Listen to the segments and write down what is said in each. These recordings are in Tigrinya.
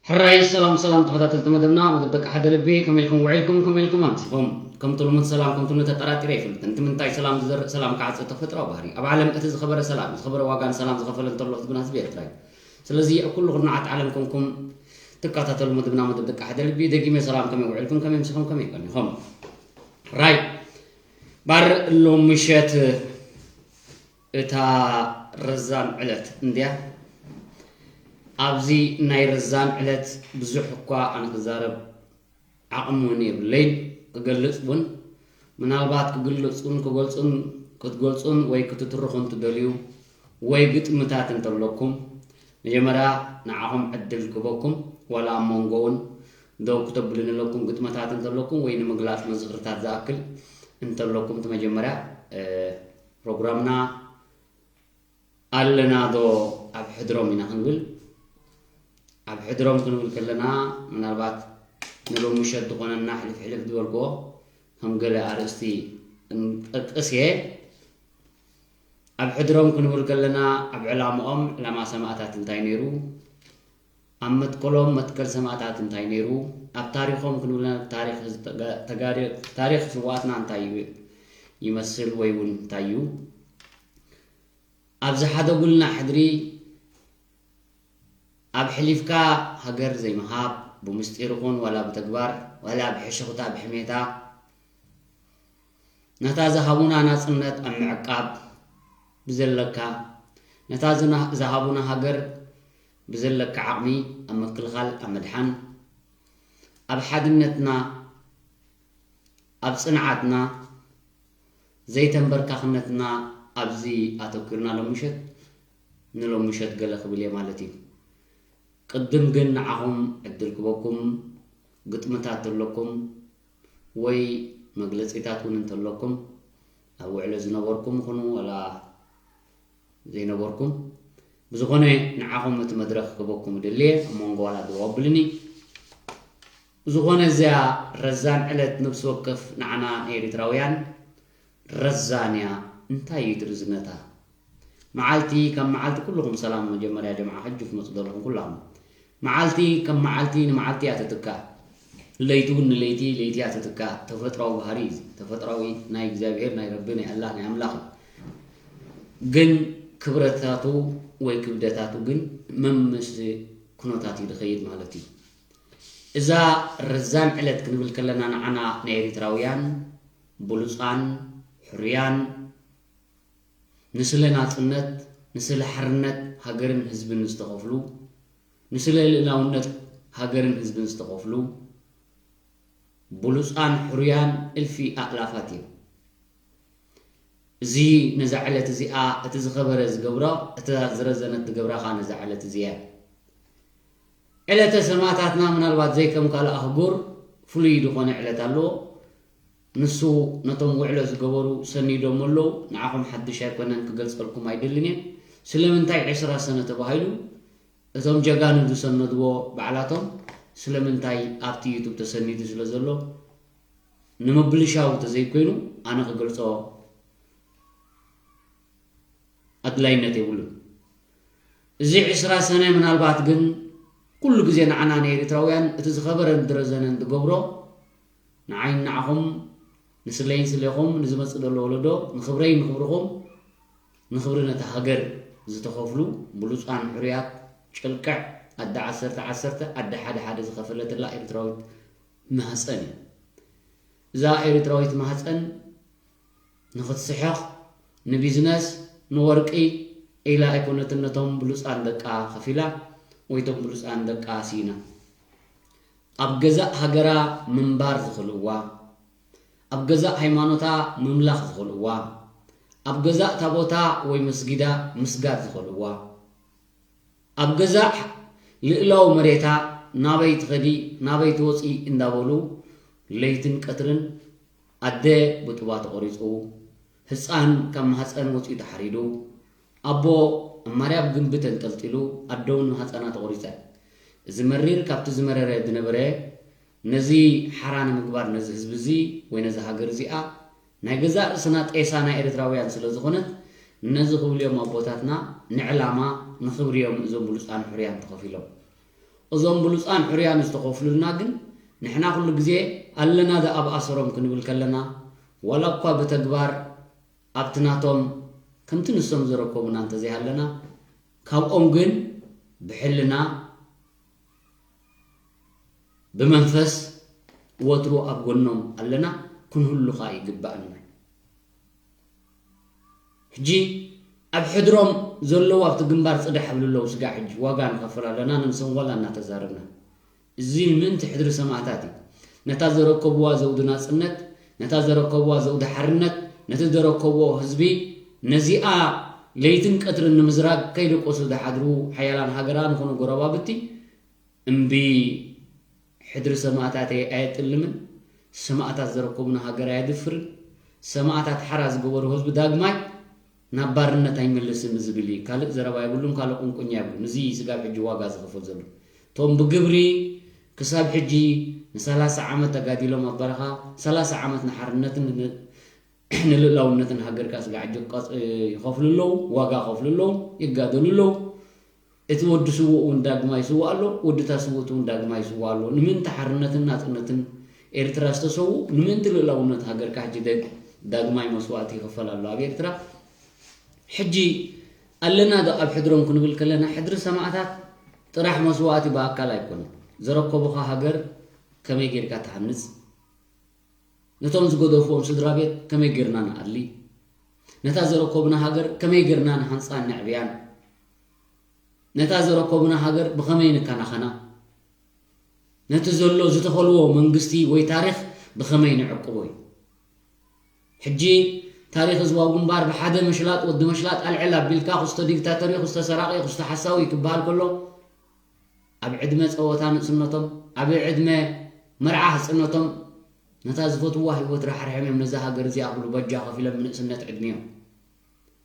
ሕራይ ሰላም ሰላም ተኸታተልቲ መደብና፣ መደብ ደቂ ሓደ ልቢ፣ ከመይ ኢልኩም ውዒልኩም? ከመይ ኢልኩም ኣምሲኹም? ከምቲ ልሙድ ሰላም ከምቲ ንተጠራጢረ ይፈልጥን። እቲ ምንታይ ሰላም ዝዘርእ ሰላም ክዓጽድ ተፈጥሮኣዊ ባህሪ። ኣብ ዓለም እቲ ዝኸበረ ሰላም፣ ዝኸበረ ዋጋ ንሰላም ዝኸፈለ እንተሎ ህዝብና ህዝቢ ኤርትራ እዩ። ስለዚ ኣብ ኩሉ ኩርናዓት ዓለም ኮንኩም ትከታተሉ መደብና መደብ ደቂ ሓደ ልቢ፣ ደጊመ ሰላም ከመይ ውዒልኩም? ከመይ ኣምሲኹም? ከመይ ቀኒኹም? ሕራይ ባር ሎሚ ምሸት እታ ረዛን ዕለት እንድያ። ኣብዚ ናይ ረዛን ዕለት ብዙሕ እኳ ኣነ ክዛረብ ዓቕሚ እውን የብለይን፣ ክገልጽ እውን ምናልባት ክግልጽ እውን ክገልጹን ክትገልጹን ወይ ክትትርኹን ትደልዩ ወይ ግጥምታት እንተለኩም መጀመርያ ንዓኹም ዕድል ክበኩም ዋላ ኣብ መንጎ እውን ደው ክተብሉን ኣለኩም ግጥምታት እንተለኩም ወይ ንምግላጽ መዝኽርታት ዝኣክል እንተለኩም እቲ መጀመርያ ፕሮግራምና ኣለና ዶ ኣብ ሕድሮም ኢና ክንብል። ኣብ ሕድሮም ክንብል ከለና ምናልባት ንሎሚ ምሸት ዝኾነና ሕልፍ ሕልፍ ዝበልክዎ ከም ገለ ኣርእስቲ እንጠቅስ እየ። ኣብ ሕድሮም ክንብል ከለና ኣብ ዕላምኦም ዕላማ ሰማእታት እንታይ ነይሩ፣ ኣብ መትከሎም መትከል ሰማእታት እንታይ ነይሩ፣ ኣብ ታሪኾም ክንብል ታሪኽ ስውኣትና እንታይ ይመስል ወይ እውን እንታይ እዩ ኣብ ዝሓደጉልና ሕድሪ ኣብ ሕሊፍካ ሃገር ዘይምሃብ ብምስጢር ኹን ዋላ ብተግባር ዋላ ብሕሽኽታ ብሕሜታ ነታ ዝሃቡና ናጽነት ኣብ ምዕቃብ ብዘለካ ነታ ዝሃቡና ሃገር ብዘለካ ዓቕሚ ኣብ ምክልኻል ኣብ ምድሓን ኣብ ሓድነትና ኣብ ጽንዓትና ዘይተንበርካኽነትና ኣብዚ ኣተኲርና ሎም ምሸት ንሎም ምሸት ገለ ክብል እየ ማለት እዩ። ቅድም ግን ንዓኹም ዕድል ክበኩም ግጥምታት ተለኩም ወይ መግለጺታት እውን እንተለኩም ኣብ ውዕሎ ዝነበርኩም ይኹኑ ዋላ ዘይነበርኩም ብዝኾነ ንዓኹም እቲ መድረኽ ክበኩም ደልየ ኣብ መንጎ ዋላ ደው ኣብልኒ። ብዝኾነ እዚኣ ረዛን ዕለት ነብሲ ወከፍ ንዓና ንኤሪትራውያን ረዛን እያ። እንታይ እዩ እቲ ርዝነታ? መዓልቲ ከም መዓልቲ ኩልኹም ሰላም መጀመርያ ጀምዓ ሕጂ ክመፁ ዘለኹም ኩላኹም መዓልቲ ከም መዓልቲ ንመዓልቲ እያ ትትካእ። ለይቲ እውን ንለይቲ ለይቲ እያ ትትካእ። ተፈጥራዊ ባህሪ እዩ። ተፈጥራዊ ናይ እግዚኣብሔር ናይ ረቢ ናይ ኣላህ ናይ ኣምላኽ እዩ። ግን ክብረታቱ ወይ ክብደታቱ ግን መምስ ኩነታት እዩ ዝኸይድ ማለት እዩ። እዛ ረዛን ዕለት ክንብል ከለና ንዓና ንኤሪትራውያን ብሉፃን ሕሩያን ንስለ ናፅነት ንስለ ሓርነት ሃገርን ህዝብን ዝተኸፍሉ ንስለ ልእላውነት ሃገርን ህዝብን ዝተኸፍሉ ብሉፃን ሕሩያን እልፊ ኣእላፋት እዮም። እዚ ነዛ ዕለት እዚኣ እቲ ዝኸበረ ዝገብሮ እታ ዝረዘነት ዝገብራ ከዓ ነዛ ዕለት እዚኣ እያ። ዕለተ ሰማእታትና ምናልባት ዘይከም ካልእ ኣህጉር ፍሉይ ዝኾነ ዕለት ኣለዎ። ንሱ ነቶም ውዕሎ ዝገበሩ ሰኒዶም ኣለዉ። ንዓኹም ሓድሽ ኣይኮነን ክገልጸልኩም ኣይደልን እየ። ስለምንታይ ዕስራ ሰነ ተባሂሉ? እቶም ጀጋኑ ዝሰነድዎ ባዕላቶም ስለምንታይ ኣብቲ ዩቱብ ተሰኒዱ ስለ ዘሎ ንምብልሻው ተዘይኮይኑ ኣነ ክገልጾ ኣድላይነት የብሉን። እዚ ዕስራ ሰነ ምናልባት ግን ኩሉ ግዜ ንዓና ንኤሪትራውያን እቲ ዝኸበረን ዝረዘነን ዝገብሮ ንዓይን ንዓኹም ንስለይን ስሌኹም ንዝመጽእ ዘሎ ወለዶ ንኽብረይ ንኽብርኹም ንኽብሪ ነታ ሃገር ዝተኸፍሉ ብሉጻን ሕሩያት ጭልቅዕ ኣደ ዓሰርተ ዓሰርተ ኣደ ሓደ ሓደ ዝኸፈለትላ ኤርትራዊት ማህጸን እዩ። እዛ ኤርትራዊት ማህጸን ንኽትስሕቕ ንቢዝነስ ንወርቂ ኢላ ኣይኮነትን ነቶም ብሉጻን ደቃ ከፊላ ወይ ቶም ብሉጻን ደቃ ሲና ኣብ ገዛእ ሃገራ ምንባር ዝኽልዋ ኣብ ገዛእ ሃይማኖታ ምምላኽ ዝኽልዋ ኣብ ገዛእ ታቦታ ወይ መስጊዳ ምስጋድ ዝኽልዋ ኣብ ገዛእ ልእላዊ መሬታ ናበይ ትኸዲ ናበይ ትወፂ እንዳበሉ ለይትን ቀትርን ኣደ ብጡባ ተቖሪፁ ህፃን ካብ ማህፀን ወፂኡ ተሓሪዱ ኣቦ ኣብ ማርያም ግንቢ ተንጠልጢሉ ኣደውን ማህፀና ተቖሪፀ እዚ መሪር ካብቲ ዝመረረ ዝነበረ ነዚ ሓራ ንምግባር ነዚ ህዝቢ እዚ ወይ ነዚ ሃገር እዚኣ ናይ ገዛእ ርእስና ጤሳ ናይ ኤርትራውያን ስለ ዝኾነት ነዚ ክብልዮም ኣቦታትና ንዕላማ ንኽብርዮም እዞም ብሉፃን ሕሩያን ተኸፊሎም እዞም ብሉፃን ሕሩያን ዝተኸፍሉልና ግን ንሕና ኩሉ ግዜ ኣለና ደኣ ኣብ ኣሰሮም ክንብል ከለና ዋላ እኳ ብተግባር ኣብቲ ናቶም ከምቲ ንሶም ዘረከቡና እንተዘይሃለና ካብኦም ግን ብሕልና ብመንፈስ ወትሩ ኣብ ጎኖም ኣለና ክንህሉ ከዓ ይግባእና። ሕጂ ኣብ ሕድሮም ዘለዉ ኣብቲ ግንባር ፅዳሕ ይብሉ ኣለዉ ስጋዕ ሕጂ ዋጋ ንኸፍል ኣለና ንንሰንጎላ እናተዛረብና። እዚ ንምእንቲ ሕድሪ ሰማእታት እዩ። ነታ ዘረከብዋ ዘውዲ ናፅነት፣ ነታ ዘረከብዋ ዘውዲ ሓርነት፣ ነቲ ዘረከብዎ ህዝቢ ነዚኣ ለይትን ቀትርን ንምዝራግ ከይደቆሱ ዝሓድሩ ሓያላን ሃገራ ንኾኑ ጎረባብቲ እምቢ ሕድሪ ሰማእታተይ ኣየጥልምን፣ ሰማእታት ዘረከቡና ሃገር ኣየድፍርን፣ ሰማእታት ሓራ ዝገበሩ ህዝቢ ዳግማይ ናብ ባርነት ኣይምልስን ዝብል እዩ። ካልእ ዘረባ የብሉን፣ ካልእ ቁንቁኛ የብሉን። እዚ እዩ ስጋብ ሕጂ ዋጋ ዝኸፍል ዘሎ። እቶም ብግብሪ ክሳብ ሕጂ ንሰላሳ ዓመት ተጋዲሎም ኣብ በረኻ፣ ሰላሳ ዓመት ንሓርነትን ን- ንልእላውነትን ሃገርካ ስጋዕ ሕጂ ቀጽ- ይኸፍሉ ኣለዉ፣ ዋጋ ይኸፍሉ ኣለዉ፣ ይጋደሉ ኣለዉ። እቲ ወዲ ስዉእ እውን ዳግማይ ይስዋእ ኣሎ፣ ወዲ እታ ስውእቲ እውን ዳግማይ ይስዋእ ኣሎ። ንምእንቲ ሓርነትን ናጽነትን ኤርትራ ዝተሰዉ፣ ንምእንቲ ልእላውነት ሃገርካ ሕጂ ደግ- ዳግማይ መስዋእቲ ይኽፈል ኣሎ ኣብ ኤርትራ። ሕጂ ኣለና ዶ ኣብ ሕድሮም ክንብል ከለና ሕድሪ ሰማእታት ጥራሕ መስዋእቲ ብኣካል ኣይኮነን። ዘረከቡኻ ሃገር ከመይ ጌርካ ትሃንጽ? ነቶም ዝገደፍዎም ስድራ ቤት ከመይ ጌርና ንኣሊ? ነታ ዘረከቡና ሃገር ከመይ ጌርና ንሃንጻን ነዕብያን? ነታ ዘረከቡና ሃገር ብኸመይ ንከናኸና? ነቲ ዘሎ ዝተኸልዎ መንግስቲ ወይ ታሪኽ ብኸመይ ንዕቅቦ እዩ? ሕጂ ታሪኽ ህዝባዊ ግንባር ብሓደ መሽላጥ ወዲ መሽላጥ ኣልዕል ኣቢልካ ክስተ ዲክታተር እዩ፣ ክስተ ሰራቂ እዩ፣ ክስተ ሓሳዊ እዩ ክበሃል ከሎ ኣብ ዕድመ ጸወታ ንእስነቶም ኣብ ዕድመ መርዓ ህጽነቶም ነታ ዝፈትዋ ህይወት ራሕርሕም እዮም ነዛ ሃገር እዚኣ ክብሉ በጃ ከፊሎም ብንእስነት ዕድሚኦም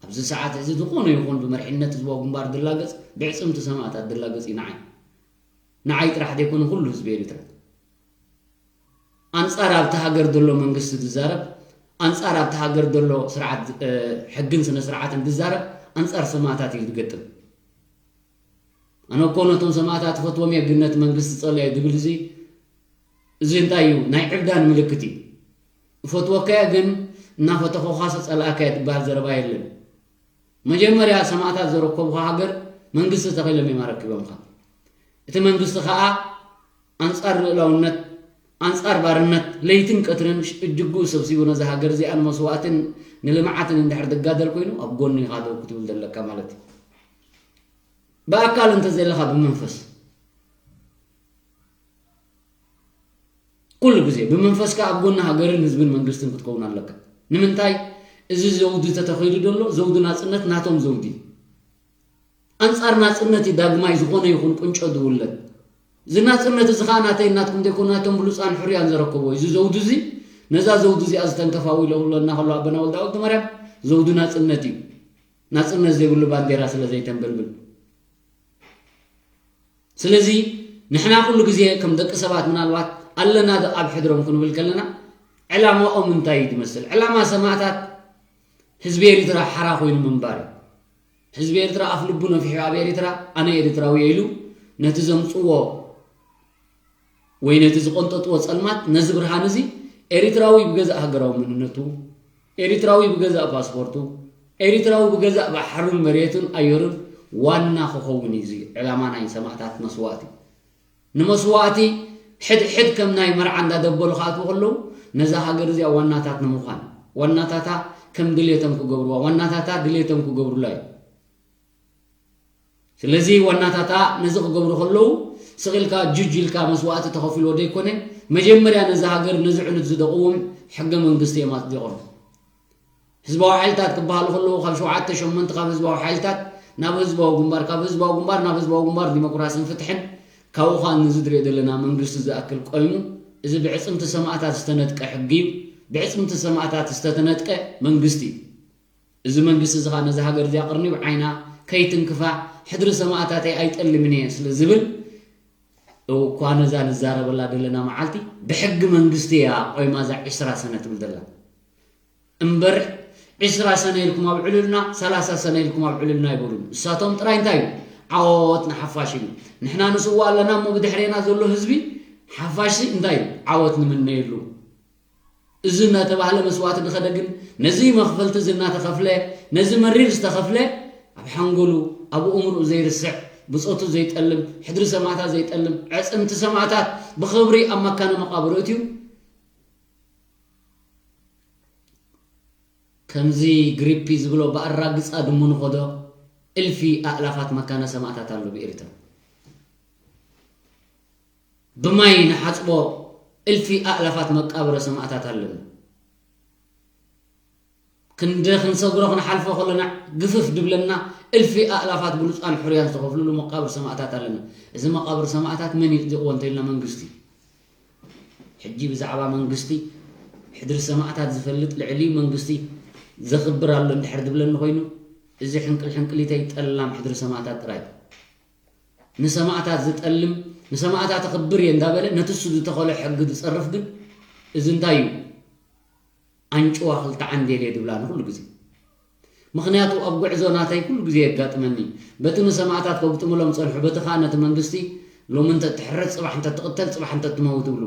ኣብዚ ሰዓት እዚ ዝኾነ ይኹን ብመርሒነት ህዝባዊ ግንባር ድላገጽ ብዕጽምቲ ሰማእታት ድላገጽ እዩ ንዓይ ንዓይ ጥራሕ ዘይኮነ ኩሉ ህዝቢ ኤርትራ ኣንጻር ኣብቲ ሃገር ዘሎ መንግስቲ ዝዛረብ ኣንጻር ኣብቲ ሃገር ዘሎ ስርዓት ሕግን ስነ ስርዓትን ዝዛረብ ኣንጻር ሰማእታት እዩ ዝገጥም ኣነ እኮ ነቶም ሰማእታት እፈትዎም እየ ግን ነቲ መንግስቲ ጸልኦ እየ ዝብል እዚ እዚ እንታይ እዩ ናይ ዕብዳን ምልክት እዩ እፈትወካ እየ ግን እናፈተኹኻ ዝጸልኣካ እየ ዝበሃል ዘረባ የለን መጀመርያ ሰማእታት ዘረከቡኻ ሃገር መንግስቲ ተኺሎም እዮም ኣረኪቦምኻ እቲ መንግስቲ ኸኣ ኣንጻር ልእላውነት ኣንጻር ባርነት ለይትን ቀትርን እጅግኡ ሰብሲቡ ነዛ ሃገር እዚኣ ንመስዋእትን ንልምዓትን እንድሕር ዝጋደል ኮይኑ ኣብ ጎኑ ኢኻ ደው ክትብል ዘለካ ማለት እዩ ብኣካል እንተዘለኻ ብመንፈስ ኩሉ ግዜ ብመንፈስካ ኣብ ጎኒ ሃገርን ህዝብን መንግስትን ክትከውን ኣለካ ንምንታይ እዚ ዘውዲ ተተኺሉ ዘሎ ዘውዲ ናፅነት ናቶም ዘውዲ ኣንፃር ናፅነት እዩ ዳግማይ ዝኾነ ይኹን ቁንጮ ዝውለድ እዚ ናፅነት እዚ ከዓ ናተይ ናትኩም ዘይኮኑ ናቶም ብሉፃን ሕሩያን ዘረከቦ እዩ እዚ ዘውዲ እዚ ነዛ ዘውዲ እዚኣ ዝተንከፋዊ ኢሎ ክብለና ከሎ ኣቦና ወልደ ኣወልደ ማርያም ዘውዲ ናፅነት እዩ ናፅነት ዘይብሉ ባንዴራ ስለ ዘይተንበልብል ስለዚ ንሕና ኩሉ ግዜ ከም ደቂ ሰባት ምናልባት ኣለና ዶ ኣብ ሕድሮም ክንብል ከለና ዕላማኦም እንታይ እዩ ዝመስል ዕላማ ሰማእታት ህዝቢ ኤሪትራ ሓራ ኮይኑ ምንባር እዩ ህዝቢ ኤሪትራ ኣፍ ልቡ ነፊሑ ኣብ ኤሪትራ ኣነ ኤሪትራዊ ኢሉ ነቲ ዘምፅዎ ወይ ነቲ ዝቆንጠጥዎ ጸልማት ነዚ ብርሃን እዚ ኤሪትራዊ ብገዛእ ሃገራዊ መንነቱ፣ ኤሪትራዊ ብገዛእ ፓስፖርቱ፣ ኤሪትራዊ ብገዛእ ባሕሩን መሬቱን ኣየሩን ዋና ክኸውን እዩ እዚ ዕላማ ናይ ሰማእታት መስዋእቲ። ንመስዋእቲ ሕድሕድ ከም ናይ መርዓ እንዳደበሉ ክኣትዉ ከለዉ ነዛ ሃገር እዚኣ ዋናታት ንምዃን ዋናታታ ከም ድሌቶም ክገብርዋ ዋናታታ ድሌቶም ክገብሩላ እዩ። ስለዚ ዋናታታ ነዚ ክገብሩ ከለዉ ስቕ ኢልካ ጁጅ ኢልካ መስዋእቲ ተኸፊልዎ ዘይኮነ መጀመርያ ነዚ ሃገር ነዚ ዕኑድ ዝደቕውም ሕገ መንግስቲ እዮም ኣፅዲቖም። ህዝባዊ ሓይልታት ክበሃሉ ከለዉ ካብ ሸውዓተ ሸሞንተ ካብ ህዝባዊ ሓይልታት ናብ ህዝባዊ ግንባር ካብ ህዝባዊ ግንባር ናብ ህዝባዊ ግንባር ዲሞክራስን ፍትሕን ካብኡ ከዓ ነዚ ዝሪኦ ዘለና መንግስቲ ዝኣክል ቆይሙ እዚ ብዕፅምቲ ሰማእታት ዝተነጥቀ ሕጊ እዩ። ብዕፅምቲ ሰማእታት ዝተተነጥቀ መንግስቲ እዩ። እዚ መንግስቲ እዚ ከዓ ነዚ ሃገር እዚኣ ቅርኒ ብዓይና ከይትንክፋ ሕድሪ ሰማእታተይ ኣይጠልምን እየ ስለ ዝብል እኳ ነዛ ንዛረበላ ዘለና መዓልቲ ብሕጊ መንግስቲ እያ ቆይማ እዛ ዕስራ ሰነ ትብል ዘላ እምበር ዕስራ ሰነ ኢልኩም ኣብዕሉልና ሰላሳ ሰነ ኢልኩም ኣብዕሉልና ኣይበሉን እሳቶም ጥራይ እንታይ እዩ ዓወት ንሓፋሽ ኢሉ። ንሕና ንስዋ ኣለና እሞ ብድሕሬና ዘሎ ህዝቢ ሓፋሽ እንታይ እዩ? ዓወት ንምነየሉ። እዚ እናተባህለ መስዋእቲ ዝኸደ ግን ነዚ መኽፈልቲ እዚ እናተኸፍለ ነዚ መሪር ዝተኸፍለ ኣብ ሓንጎሉ ኣብ እምርኡ ዘይርስዕ ብፆቱ ዘይጠልም ሕድሪ ሰማእታት ዘይጠልም ዕፅምቲ ሰማእታት ብኽብሪ ኣብ መካነ መቃብሩ እትዩ ከምዚ ግሪፒ ዝብሎ ብኣራግፃ ድሙ ንኸዶ እልፊ ኣእላፋት መካነ ሰማእታት ኣሎ ብኤርትራ ብማይ ንሓፅቦ እልፊ ኣእላፋት መቃብረ ሰማእታት ኣለና ክንደ ክንሰግሮ ክንሓልፎ ከለና ግፍፍ ድብለና እልፊ ኣእላፋት ብሉፃን ሕርያን ዝተኸፍልሉ መቃብር ሰማእታት ኣለና እዚ መቃብር ሰማእታት መን ይፅድቕዎ እንተኢልና መንግስቲ ሕጂ ብዛዕባ መንግስቲ ሕድሪ ሰማእታት ዝፈልጥ ልዕሊ መንግስቲ ዘኽብር ኣሎ እንድሕር ዝብለኒ ኮይኑ እዚ ሕንቅል ሕንቅሊተይ ጠላም ሕድሪ ሰማእታት ጥራይ ንሰማእታት ዝጠልም ንሰማእታት ኣኽብር እየ እንዳበለ ነቲ እሱ ዝተኸሎ ሕጊ ዝፀርፍ ግን እዚ እንታይ እዩ ኣንጭዋ ክልተ ዓንዴል እየ ድብላ ንኩሉ ግዜ ምኽንያቱ ኣብ ጉዕዞ ናተይ ኩሉ ግዜ የጋጥመኒ በቲ ንሰማእታት ከግጥምሎም ፀንሑ በቲ ከዓ ነቲ መንግስቲ ሎሚ እንተትሕረድ ፅባሕ እንተትቕተል ፅባሕ እንተትመውት እብሉ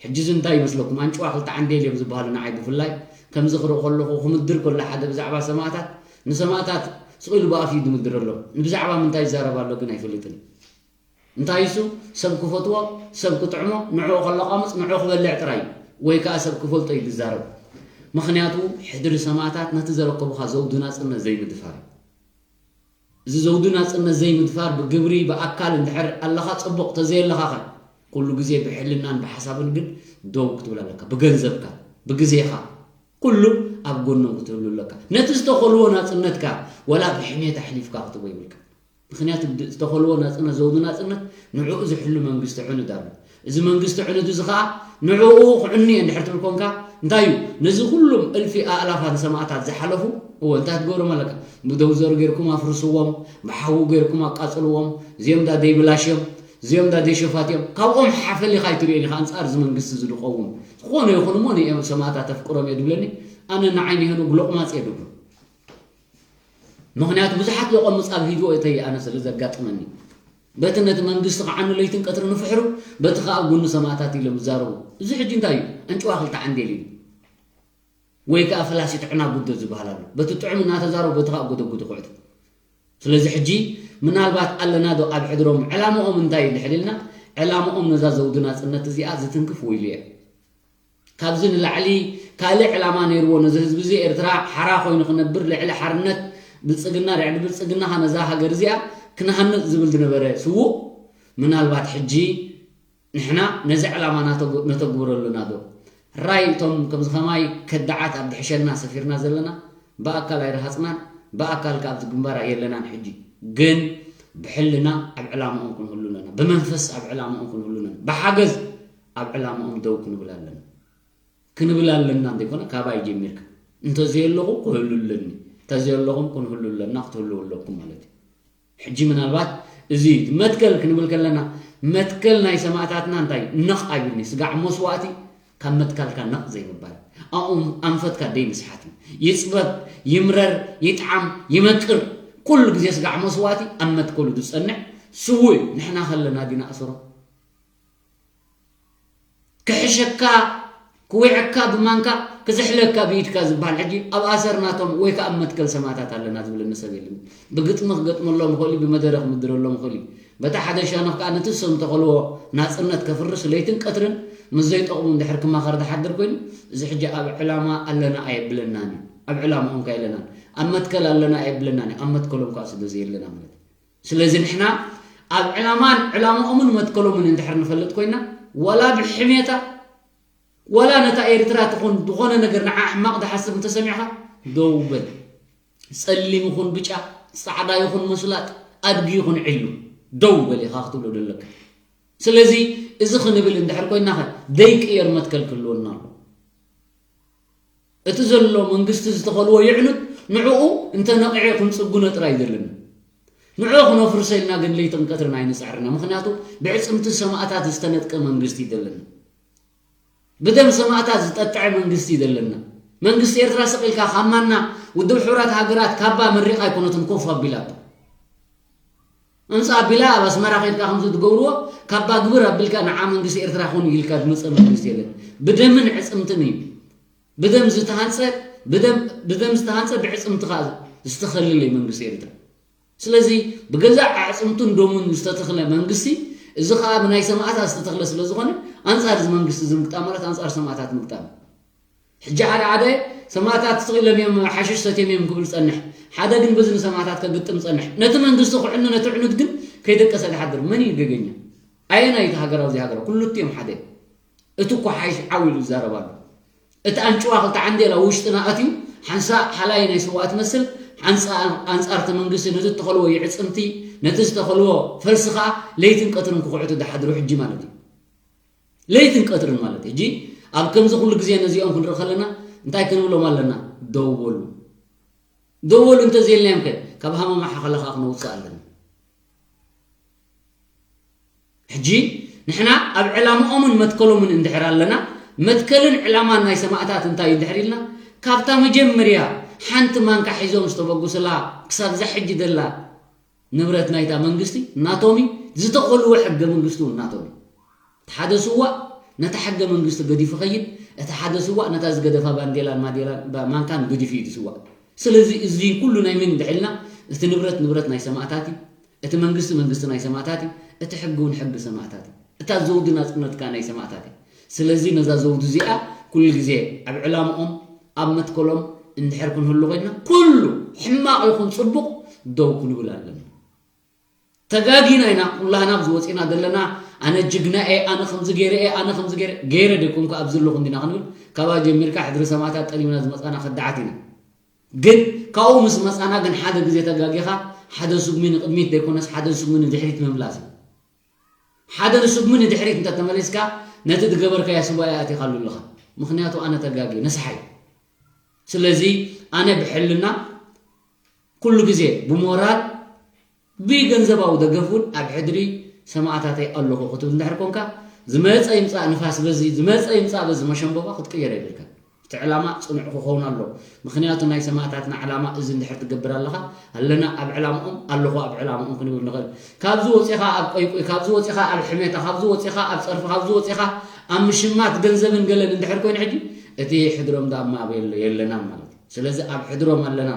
ሕጂ እዚ እንታይ ይመስለኩም ኣንጭዋ ክልተ ዓንዴል እዮም ዝበሃሉ ንዓይ ብፍላይ ከምዚ ክርኢ ከለኹ ክምድር ከሎ ሓደ ብዛዕባ ሰማእታት ንሰማእታት ስቕ ኢሉ ብኣፍ እዩ ዝምድር ኣሎ ብዛዕባ ምንታይ ይዛረብ ኣሎ ግን ኣይፈልጥን እንታይ እሱ ሰብ ክፈትዎ ሰብ ክጥዕሞ ንዕኡ ከለቓምፅ ንዕኡ ክበልዕ ጥራይ እዩ ወይ ከዓ ሰብ ክፈልጦ እዩ ዝዛረብ ምኽንያቱ ሕድሪ ሰማእታት ነቲ ዘረከቡኻ ዘውዲ ናፅነት ዘይምድፋር እዩ እዚ ዘውዲ ናፅነት ዘይምድፋር ብግብሪ ብኣካል እንድሕር ኣለኻ ፅቡቕ ተዘየለኻኸ ኩሉ ግዜ ብሕልናን ብሓሳብን ግን ደው ክትብል ኣለካ ብገንዘብካ ብግዜኻ ኩሉ ኣብ ጎኖም ክትህሉ ኣለካ ነቲ ዝተኸልዎ ናፅነትካ ወላ ብሕሜት ኣሕሊፍካ ክትቦ ይብልካ ምኽንያቱ ዝተኸልዎ ናፅነት ዘውዲ ናፅነት ንዕኡ ዝሕሉ መንግስቲ ዕኑድ ኣሎ እዚ መንግስቲ ዕኑድ እዚ ከዓ ንዕኡ ክዕኑ እየ እንድሕር ትብል ኮንካ እንታይ እዩ ነዚ ኩሉም እልፊ ኣእላፋት ሰማእታት ዝሓለፉ እወ እንታይ ትገብሮም ኣለካ ብደውዘር ጌርኩም ኣፍርስዎም ብሓዊ ጌርኩም ኣቃፅልዎም እዚኦም ዳ ደይብላሽ እዮም እዚኦም ዳ ደይሸፋት እዮም ካብኦም ሓፈሊኻ ኣይትሪኦን ኢኻ ኣንፃር እዚ መንግስቲ እዚ ዝቐውም ዝኾነ ይኹን እሞ ንእኦም ሰማእታት ኣፍቅሮም እየ ድብለኒ ኣነ ንዓይ ንሄኖግ ሎቕማፅ እየ ድብሎ ምኽንያቱ ብዙሓት ሎቐምፅ ኣብ ሂድዎ እተይ ኣነ ስለ ዘጋጥመኒ በቲ ነቲ መንግስቲ ከዓኑ ለይትን ቀትሪ ንፍሕሩ በቲ ከዓ ኣብ ጎኒ ሰማእታት ኢሎም ዝዛረቡ እዚ ሕጂ እንታይ እዩ ኣንጭዋ ክልተ ዓንዴል እዩ ወይ ከዓ ፍላሲት ዕና ጉዶ ዝበሃል ኣሎ በቲ ጥዑም እናተዛረቡ በቲ ከዓ ጎደጉዱ ክዕቱ ስለዚ ሕጂ ምናልባት ኣለና ዶ ኣብ ሕድሮም ዕላምኦም እንታይ እዩ ድሕር ኢልና ዕላምኦም ነዛ ዘውዲ ናፅነት እዚኣ ዝትንክፍ ወይሉ እያ ካብዚ ንላዕሊ ካልእ ዕላማ ነይርዎ ነዚ ህዝቢ እዚ ኤርትራ ሓራ ኮይኑ ክነብር ልዕሊ ሓርነት ብልፅግና ልዕሊ ብልፅግናኻ ነዛ ሃገር እዚኣ ክንሃንፅ ዝብል ዝነበረ ስዉእ ምናልባት ሕጂ ንሕና ነዚ ዕላማ ነተግብረሉ ኢና ዶ ራይ እቶም ከምዚ ከማይ ከዳዓት ኣብ ድሕሸና ሰፊርና ዘለና ብኣካል ኣይረሃፅናን ብኣካል ከ ኣብዚ ግንባር የለናን ሕጂ ግን ብሕልና ኣብ ዕላማኦም ክንህሉ ኣለና ብመንፈስ ኣብ ዕላማኦም ክንህሉ ኣለና ብሓገዝ ኣብ ዕላማኦም ደው ክንብል ኣለና ክንብል ኣለና እንተይኮነ ካባይ ጀሚርካ እንተዘየለኹ ክህሉ ኣለኒ እንተዘየለኹም ክንህሉ ኣለና ክትህልው ኣለኩም ማለት እዩ ሕጂ ምናልባት እዚ መትከል ክንብል ከለና መትከል ናይ ሰማእታትና እንታይ ነቕ ኣይብልኒ ስጋዕ መስዋእቲ ካብ መትካልካ ነቕ ዘይምባል ኣኡም ኣንፈትካ ደይ ምስሓት ይፅበብ ይምረር ይጥዓም ይመቅር ኩሉ ግዜ ስጋዕ መስዋእቲ ኣብ መትከሉ ዝፀንዕ ስውእ ንሕና ከለና ዲና ኣስሮ ክሕሸካ ክዊዐካ ብማንካ ክዝሕለካ ብኢድካ ዝበሃል ሕጂ ኣብ ኣሰር ናቶም ወይ ከዓ ኣብ መትከል ሰማእታት ኣለና ዝብለኒ ሰብ የለን ብግጥሚ ክገጥመሎም ይኽእል እዩ ብመደረ ክምድረሎም ይኽእል እዩ በታ ሓደ ሻነኽ ከዓ ነቲ ዝሰምተኸልዎ ናፅነት ከፍርስ ለይትን ቀትርን ምስ ዘይጠቕሙ እንድሕር ክማኸር ዝሓድር ኮይኑ እዚ ሕጂ ኣብ ዕላማ ኣለና ኣየብለናን እዩ ኣብ ዕላማኦም ከ የለናን ኣብ መትከል ኣለና ኣየብለናን እዩ ኣብ መትከሎም ከዓ ስለ ዘየለና ማለት እዩ ስለዚ ንሕና ኣብ ዕላማን ዕላማኦምን መትከሎምን እንድሕር ንፈልጥ ኮይና ዋላ ብሕሜታ ዋላ ነታ ኤርትራ ትኹን ዝኾነ ነገር ንዓ ሕማቕ ዝሓስብ እንተሰሚዕኻ ደው በል ጸሊም ይኹን ብጫ ጻዕዳ ይኹን መስላጥ ኣድጊ ይኹን ዒሉ ደው በል ኢኻ ክትብሎ ደለካ ስለዚ እዚ ክንብል እንድሕር ኮይናኸ ደይቅየር መትከል ክህልወና ኣሎ እቲ ዘሎ መንግስቲ ዝተኸልዎ ይዕኑድ ንዕኡ እንተ ነቒዑ ክንጽጉኖ ጥራይ እዩ ዘለና። ንዕኡ ክነፍርሶ ኢልና ግን ለይትን ቀትርን ኣይንጽዕርና። ምኽንያቱ ብዕጽምቲ ሰማእታት ዝተነጥቀ መንግስቲ እዩ ዘለና። ብደም ሰማእታት ዝጠጥዐ መንግስቲ እዩ ዘለና። መንግስቲ ኤርትራ ስቕ ኢልካ ካብ ማና ውድብ ሕቡራት ሃገራት ካባ መሪቓ ኣይኮነትን ኮፍ ኣቢላቶ። ኣምፃ ኣቢላ ኣብ ኣስመራ ከድካ ከምዚ ትገብርዎ፣ ካባ ግብር ኣቢልካ ንዓ መንግስቲ ኤርትራ ኹን ኢልካ ዝመፀ መንግስቲ የለን። ብደምን ዕፅምትን እዩ። ብደም ዝተሃንፀ፣ ብደም ዝተሃንፀ፣ ብዕፅምትኻ ዝተኸልለ መንግስቲ ኤርትራ። ስለዚ ብገዛእ ኣዕፅምቱን ደሙን ዝተተኽለ መንግስቲ፣ እዚ ከዓ ብናይ ሰማእታት ዝተተኽለ ስለዝኾነ፣ ኣንፃር እዚ መንግስቲ እዚ ምግጣም ማለት ኣንፃር ሰማእታት ምግጣም። ሕጂ ሓደ ሓደ ሰማእታት ስቕ ኢሎም እዮም ሓሽሽ ሰትዮም እዮም ክብል ጸንሕ፣ ሓደ ግን በዚ ንሰማእታት ከግጥም ጸንሕ። ነቲ መንግስቲ ክዕኑ፣ ነቲ ዕኑት ግን ከይደቀሰ ዝሓድር መን እዩ ገገኛ? ኣየናይ እቲ ሃገራዊ ዘይሃገራዊ? ክልቲኦም ሓደ። እቲ እኮ ሓይሽ ዓው ኢሉ ይዛረብ ኣሎ። እቲ ኣንጭዋ ክልተ ዓንዴል ኣብ ውሽጥና ኣትዩ፣ ሓንሳእ ሓላይ ናይ ስዋ ትመስል፣ ሓንሳእ ኣንጻር እቲ መንግስቲ፣ ነቲ እተኸልዎ ይዕጽምቲ፣ ነቲ ዝተኸልዎ ፈልሲ ኸኣ ለይትን ቀትርን ክኹዕቱ ዝሓድሩ ሕጂ ማለት እዩ። ለይትን ቀትርን ማለት እዩ። ሕጂ ኣብ ከምዚ ኩሉ ግዜ ነዚኦም ክንርኢ ከለና እንታይ ክንብሎም ኣለና? ደው በሉ። ደው በሉ እንተዘይልናዮም ከ ካብ ሃመማ ሓኸላ ኸኣ ክነውጽእ ኣለና። ሕጂ ንሕና ኣብ ዕላምኦምን መትከሎምን እንድሕር ኣለና፣ መትከልን ዕላማን ናይ ሰማእታት እንታይ እዩ እንድሕር ኢልና፣ ካብታ መጀመርያ ሓንቲ ማንካ ሒዞም ዝተበጉስላ ክሳብ እዛ ሕጂ ዘላ ንብረት ናይታ መንግስቲ ናቶም እዩ፣ ዝተኸልዎ ሕገ መንግስቲ እውን ናቶም እዩ። እቲ ሓደ ስዋእ ነታ ሕገ መንግስቲ ገዲፉ ኸይድ፣ እቲ ሓደ ስዋእ ነታ ዝገደፋ ባንዴላን ማዴላን ባ-፣ ማንካን ገዲፉ እዩ ዝስዋእ። ስለዚ እዚ ኩሉ ናይ መን እንድሕር ኢልና፣ እቲ ንብረት ንብረት ናይ ሰማእታት እዩ፣ እቲ መንግስቲ መንግስቲ ናይ ሰማእታት እዩ፣ እቲ ሕጊ እውን ሕጊ ሰማእታት እዩ፣ እታ ዘውዲ ናጽነት ከኣ ናይ ሰማእታት እያ። ስለዚ ነዛ ዘውዲ እዚኣ ኩሉ ግዜ ኣብ ዕላምኦም ኣብ መትከሎም እንድሕር ክንህሉ ኮይንና፣ ኩሉ ሕማቕ ይኹን ጽቡቕ ደው ክንብል ኣለና። ተጋጊና ኢና ኩላህና ኣብዚ ወፂና ዘለና። ኣነ ጅግና እየ፣ ኣነ ከምዚ ገይረ እየ፣ ኣነ ከምዚ ገይረ፣ ገይረ ደይኮንኩ ኣብዚ ኣለኹ እንዲና ክንብል፣ ካብኣ ጀሚርካ ሕድሪ ሰማእታት ጠሊምና ዝመፃና ከዳዓት ኢና። ግን ካብኡ ምስ መፃና ግን ሓደ ግዜ ተጋጊኻ ሓደ ስጉሚ ንቕድሚት ዘይኮነስ ሓደ ስጉሚ ንድሕሪት ምምላስ እዩ። ሓደ ስጉሚ ንድሕሪት እንተተመሊስካ ነቲ ዝገበርካዮ ስዋ ኣቲኻሉ ኣለኻ። ምኽንያቱ ኣነ ተጋጊ ነስሓይ። ስለዚ ኣነ ብሕልና ኩሉ ግዜ ብሞራል ብገንዘባዊ ደገፍ እውን ኣብ ሕድሪ ሰማእታተይ ኣለኹ ክትብል እንድሕር ኮንካ፣ ዝመፀ ይምፃእ ንፋስ በዚ፣ ዝመፀ ይምፃእ በዚ መሸንበባ ክትቅየር የብልካ። እቲ ዕላማ ፅኑዕ ክኸውን ኣለዎ። ምኽንያቱ ናይ ሰማእታትና ዕላማ እዚ እንድሕር ትገብር ኣለኻ፣ ኣለና ኣብ ዕላምኦም፣ ኣለኹ ኣብ ዕላምኦም ክንብል ንኽእል። ካብዚ ወፂኻ ኣብ ቆይቆይ፣ ካብዚ ወፂኻ ኣብ ሕሜታ፣ ካብዚ ወፂኻ ኣብ ፀርፊ፣ ካብዚ ወፂኻ ኣብ ምሽማት ገንዘብን ገለን እንድሕር ኮይኑ ሕጂ እቲ ሕድሮም ዳማ ኣበይ ኣሎ? የለናን ማለት እዩ። ስለዚ ኣብ ሕድሮም ኣለና።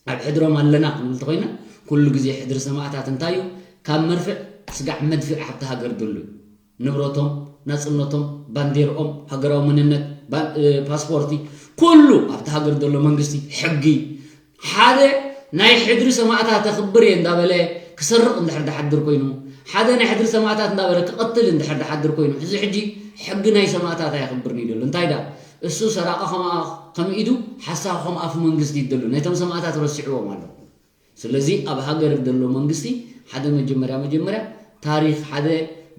ኣብ ሕድሮም ኣለና ክንብል እንተኾይና፣ ኩሉ ግዜ ሕድሪ ሰማእታት እንታይ እዩ? ካብ መርፍዕ ስጋዕ መድፍዕ ኣብቲ ሃገር ዘሎ እዩ። ንብረቶም፣ ናጽነቶም፣ ባንዴርኦም፣ ሃገራዊ መንነት፣ ባ-፣ እ፣ ፓስፖርቲ፣ ኩሉ ኣብቲ ሃገር ዘሎ መንግስቲ፣ ሕጊ፣ ሓደ ናይ ሕድሪ ሰማእታት ተኽብር እየ እንዳበለ ክሰርቕ እንድሕር ዝሓድር ኮይኑ፣ ሓደ ናይ ሕድሪ ሰማእታት እንዳበለ ክቐትል እንድሕር ዝሓድር ኮይኑ፣ እዚ ሕጂ ሕጊ ናይ ሰማእታት ኣየኽብርን እዩ ዘሎ። እንታይ ዳ? እሱ ሰራቂ ከማኣ ከም ኢዱ፣ ሓሳዊ ከም ኣፉ መንግስቲ ይደሉ። ነቶም ሰማእታት ረሲዕዎም ኣሎ። ስለዚ ኣብ ሃገር ዘሎ መንግስቲ ሓደ መጀመርያ፣ መጀመርያ ታሪኽ ሓደ